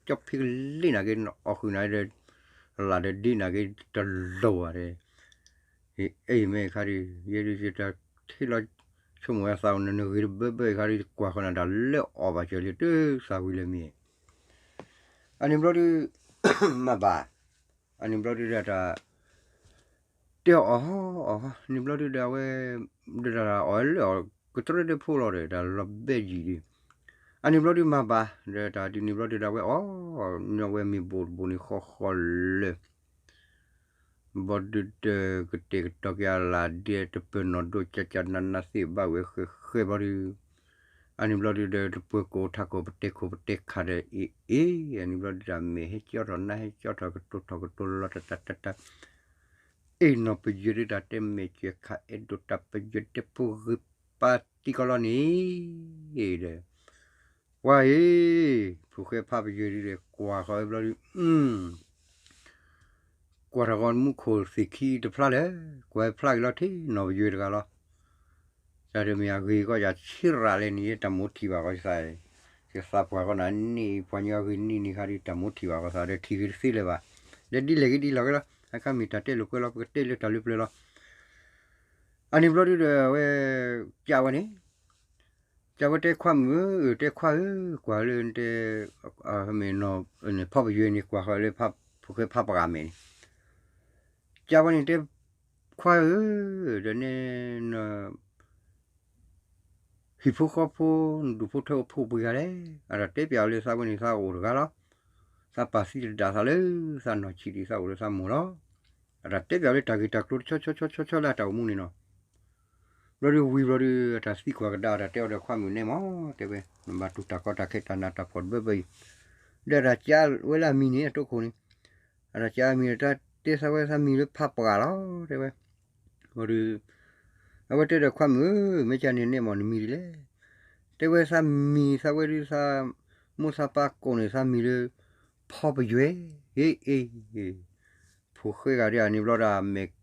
ကၠီဖံကလ့နၤက့ၤ အီၣ်ဃုာ်နၤဒီး လၢ်ဒီးဒ့နၤက့ၤတလိၤဘၣ်ဒီး အ့ၣ်မ့ၢ်ခါဒု ယဲဒုးယတၢ်ထံၣ်လီၤ ဆိကမိၣ်ဝဲသးအိၣ် နနဂ့ၤတဘၢဘၢအံၤခါဒု ကွၢ်ဃီနၤတၢ်လၢအီၣ်ဘၣ်စၢၤလံ တသးဝံၤလၢမံၤ အန့ၣ်ဘျီဒု မၤဘၣ်, အန့ၣ်ဘျီဒုဒီးတၢ် တဲအီၣ်အီၣ် န့ၣ်ဘျီဒုဒီးအဝဲ ဒီးတၢ်အီၣ်လၢအီၣ်ကတြၢတဖိလီၤဒီး တၢ်လီၤဘဲယံာ်ဒု အန့ၣ်ဘျီဒုမၤဘၣ် ဒီးတၢ်ဒ်န့ၣ်ဘျီဒုဒီးအဝဲအီၣ် ညီဝဲမ့ၢ်ဘိၣ်တဘိၣ်န့ၣ်ဃီဃီလၢာ် ဘျီဒုဒီးကတဲာ်ကတီၤက့ၤအလၢ်ဒဲတပၢၢ်နီၣ်ဒိၣ်ကၠးကၠးနးနးသ့ၣ်ဘၣ်ဝဲဃဲဃဲဘျီဒု အန့ၣ်ဘျီဒုဒီး တပှဲၤကိးထးကိး ပတဲခိၣ်ပတဲခးဒီး အ့ၣ်အ့ၣ် အန့ၣ်ဘျီဒုဒီး မဲာ်ဟဲကၠီထီၣ် နါဟဲကၠီထီၣ် ကတိၤထီၣ်ကတိၤလီၤ တတတတ အ့ၣ် နီၢ်ပယွဲဒုတၢ်တဲ မဲာ်ကၠဲၤခး အဲၣ်ဒိးတၢ်ပယွဲတဲ ဖိဂ့ၤပာ်တံၢ်ကီးလီၤန့ၣ်ဒီး ကွၢ်အ့ၣ် ဖိၣ်ဃဲဖးပယွဲဒုဒီး ကွၢ်ဃီၤဝဲဘျီဒု ကွၢ်ထီၣ်ဃီၤမူခိၣ်သ့ၣ်ခံတဖျါလၢ ကွၢ်ဖျါက့ၤလီၤထံနီၢ်ပယွဲတဂၤလီၤ. တၢ်ဒုးမ့ၢ်အဂ့ၤကီၢ်ယၤဆံးရးလဲၣ်န့ၣ် တၢ်မိၣ်ထံၣ်ဘၣ်ဃီသး, ယသးပှၢ်ဃီနၤန့ၣ် ပှၤညီအဂ့ၤန့ၣ်န့ၣ်ခါဒုး တၢ်မိၣ်ထံၣ်ဘၣ်ဃီသးဒီး ထံၣ်ဂ့ၤတသ့လၢၤဘၣ်. ဒီးဒ်လဲၣ်ဂ့ၤဒ်လဲၣ်ဂ့ၤလီၤ. အခါမ့ၢ်တၢ်တဲလိာ်ကွဲလီၤ ပကတဲလၢတၢ်လၢပျၢၤလီၤ. အန့ၣ်ဘျီဒုဒီး အဝဲ ကးဝဲန့ၣ် ကးဝဲတဲခွါမုၣ်ဧၢ, တဲခွါဧၢ, ကွၢ်လၢနတဲ မ့ၢ်နီၢ် ဖီပယွဲန့ၣ် ကွၢ်ဃီၤလၢ ဖိၣ်ဃဲဖးပှၢ်မဲာ်န့ၣ်, ကးဝဲန့ၣ်တဲခွါဧၢ, ဒီးနဲ ဟံၣ်ဖိဃီဖိ နဒူၣ်ဖိထၢဖိပှဲၤဂၤလဲၣ်. အတၢ်တဲပျးအီၤလၢသးဝဲန့ၣ် သးအိၣ်တဂၤလီၤ. သးပာ်သံတဒၣ်သးလၢ သးနီၢ်ဆံးဒံး သးအိၣ်လၢသးမိၢ်လီၤ. အတၢ်တဲပျးအီၤလၢတၢ်ဂ့ၢ်တၢ်ကျိၤတဆီဆီဆီဆီလၢအတၢ်အိၣ်မူန့ၣ်နီၤ. ဘျီဒုဝံၤဘျီဒု အတၢ်သံကွၢ်ကဒါ အတၢ်တဲအီၤဒီးခွါမုၣ်နဲမး တဲဝဲ, နဘၣ်တူၢ်တၢ်ကီတၢ်ခဲတၢ်နးတၢ်ဖှီၣ်တဘၢဘၢအံၤ, ဒီးတၢ်ကးဝဲလၢအမံၤန့ၣ် အတိခိၣ်န့ၣ်, အတၢ်ကးအမံၤ တၢ်တဲသးဝဲသးမံၤလၢဖးပှၢ်လီၤ တဲဝဲ. ဘျီဒု အဝဲတဲဒီးခွါမုၣ်ဧၢ, မ့ၢ်ကန့ၣ်နဲမး နမံၤဒ်လဲၣ်. တဲဝဲသးမံၤသးဝဲဒု သးမိၢ်သးပၢ်ကိးန့ၣ် သးမံၤလၢ ဖီပယွဲ, ဟ့ၣ်အ့ၣ် ဖိၣ်ဃဲဂၤဒ်အန့ၣ်ဘျီဒီး မဲာ်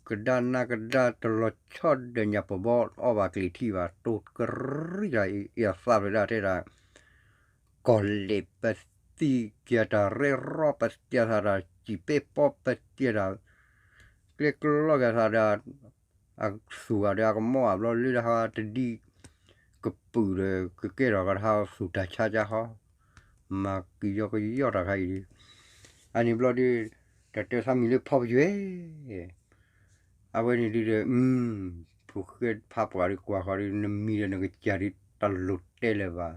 ကဒါနါကဒါတလီၤဆီဒီးညၣ်ပီၤဘီအီၣ်ဘၣ်ကျ့ၤထံဘၣ် တိၤကရံၣ်လၢအသးဖျၢၣ်ဒၣ်တဲဒၣ်, ကီၢ်လဲၣ်ပသံက့ၤတၢ်ရဲၣ်ရီပသံသးဒီး စံၣ်ပဲပီပသံဒီး ကျဲကျီက့ၤသးဒီး အသူၣ်ဂၤဒီးအကမီၣ်ဂၤဘျီလၢတဟါတဒံ ကပုာ်ဒီးကကဲထီၣ်ကတဟါသူၣ်တၢ်ဆါကါဟီ, မၤကယီကယီတၢ်ခါအံၤဒု, အန့ၣ်ဘျီဒု တၢ်တဲသးမံၤလၢဖီပယွဲ, အဝဲန့ၣ်ဒုဒီး ဖိၣ်ဃဲဖးပှၢ်ဒုကွၢ်ဃီဒု နမံၤဒီးနကစၢ်ဒု တၢ်လိၣ်တဲလၢၤဘၣ်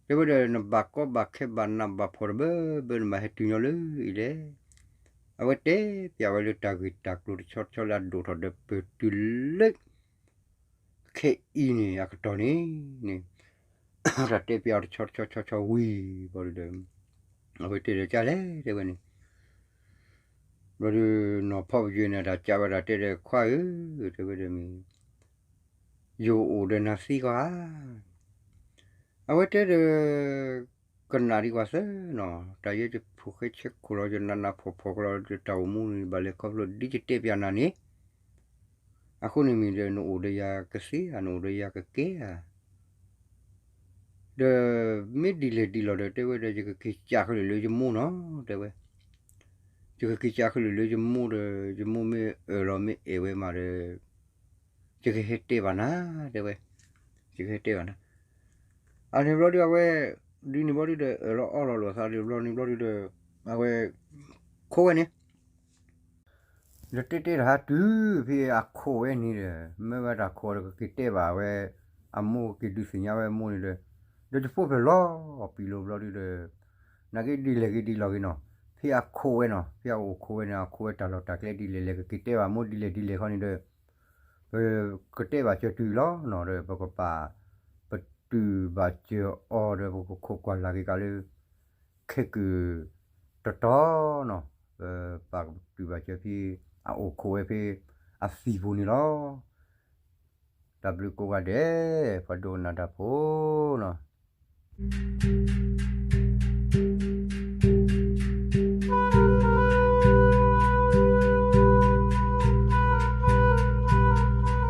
တဲဝဲဒီး နဘၣ်ကီဘၣ်ခဲဘၣ်နးဘၣ်ဖှီၣ်တဘၢဘၢ နဘၣ်ဟဲတုၤညီလၢအံၤလဲၣ်. အဝဲတဲပျးဝဲလၢတၢ်ဂ့ၢ်တၢ်ကျိၤတဆီတဆီလၢအဒိၣ်ထီၣ်ဒီးပတုၤလၢ ခဲအံၤန့ၣ်အကတီၢ်န့ၣ်န့ၣ်, တၢ်တဲပျးအီၤတဆီတဆီဆီဆီဝံၤဘျီဒုဒီး အဝဲတဲဒီးကၢ်လဲၣ် တဲဝဲန့ၣ် ဘျီဒု နီၢ်ဖီပယွဲန့ၣ် တၢ်ကးဝဲဒၣ်တဲဒီးခွါဧၢ, တဲဝဲဒီးမ့ၢ် ယအိၣ်ဒီးနၤသံကွၢ်ဧါ. အဝဲတဲဒီး ကနၣ်ဒံးကွၢ်သၢနီၤ, တၢ်ယဲယဖိၣ်ဃဲဆဲးခိၣ်လီၤ ယနးနးဖှီၣ်ဖှီၣ်ကလီၤ တၢ်အိၣ်မူန့ၣ် ဘၣ်လဲၤခီဖျိဒ်ယတဲပျးနၤန့ၣ်, အဃိန့ၣ်မ့ၢ်ဒီး နအိၣ်ဒီးယၤကသ့ဧါ, နအိၣ်ဒီးယၤကကဲဧါ. ဒီး မ့ၢ်ဒ်လဲၣ်ဒ်လဲၣ်ဒီး တဲဝဲဒီး ယကက့ၤစးဃုာ်လၢယမိၢ်နီၤ တဲဝဲ, ယကက့ၤစးဃုာ်လၢယမိၢ်ဒီး ယမိၢ်မ့ၢ်အၢၣ်လီၤမ့ၢ်အဲၣ်ဝဲမးဒီး ယကဟဲတဲဘၣ်နၤ တဲဝဲ, ယကဟဲတဲဘၣ်နၤ. အန့ၣ်ဘျီဒုအဝဲ ဒ်န့ၣ်ဘျီဒုဒီး အၢၣ်လီၤအီလီၤလိာ်သးလၢဘျီန့ၣ်ဘျီဒုဒီး အဝဲ ခိးဝဲန့ၣ် ဒီးတဲတဲတဟါတုၤဖဲအခိးဝဲန့ၣ်ဒီး မ့ၢ်ဝဲတၢ်ခိးဒီးကက့ၤတဲဘၣ်ဝဲ အမိၢ်ကက့ၤဒုးသ့ၣ်ညါဝဲအမိၢ်န့ၣ်ဒီး ဒီးယဖိဖျၢၣ်လီၤပံာ်လိာ်ဘျီဒုဒီး နာ်က့ဒ်လဲၣ်ဂ့ၤဒ်လဲၣ်ဂ့ၤနီၤ, ဖဲအခိးဝဲနီၤ ဖဲအအိၣ်ခိးဝဲန့ၣ် အခိးဝဲတၢ်လီၢ်တၢ်ကျဲဒ်လဲၣ်လဲၣ် ကက့ၤတဲဘၣ်မိၢ်ဒ်လဲၣ်ဒ်လဲၣ်ခီန့ၣ်ဒီး ပကတဲဘၣ်စၢၤတုၤလီၤနီၤဒီး ပကပာ် ပတုၤဘၣ်စၢၤအီၤဒီး ပကခိးကွၢ်လၢ်က့ၤကးလၢ ခဲကုၢ်တတီၤနီၤ, ပပာ်ကတုၤဘၣ်စၢၤဖဲ အအိၣ်ခိးဝဲဖဲ အသံၣ်ပူၤန့ၣ်လီၤ. တၢ်ဘျုးကိးဂၤဒဲး ပှၤဒိကနၣ်တၢ်ဖိနီၤ.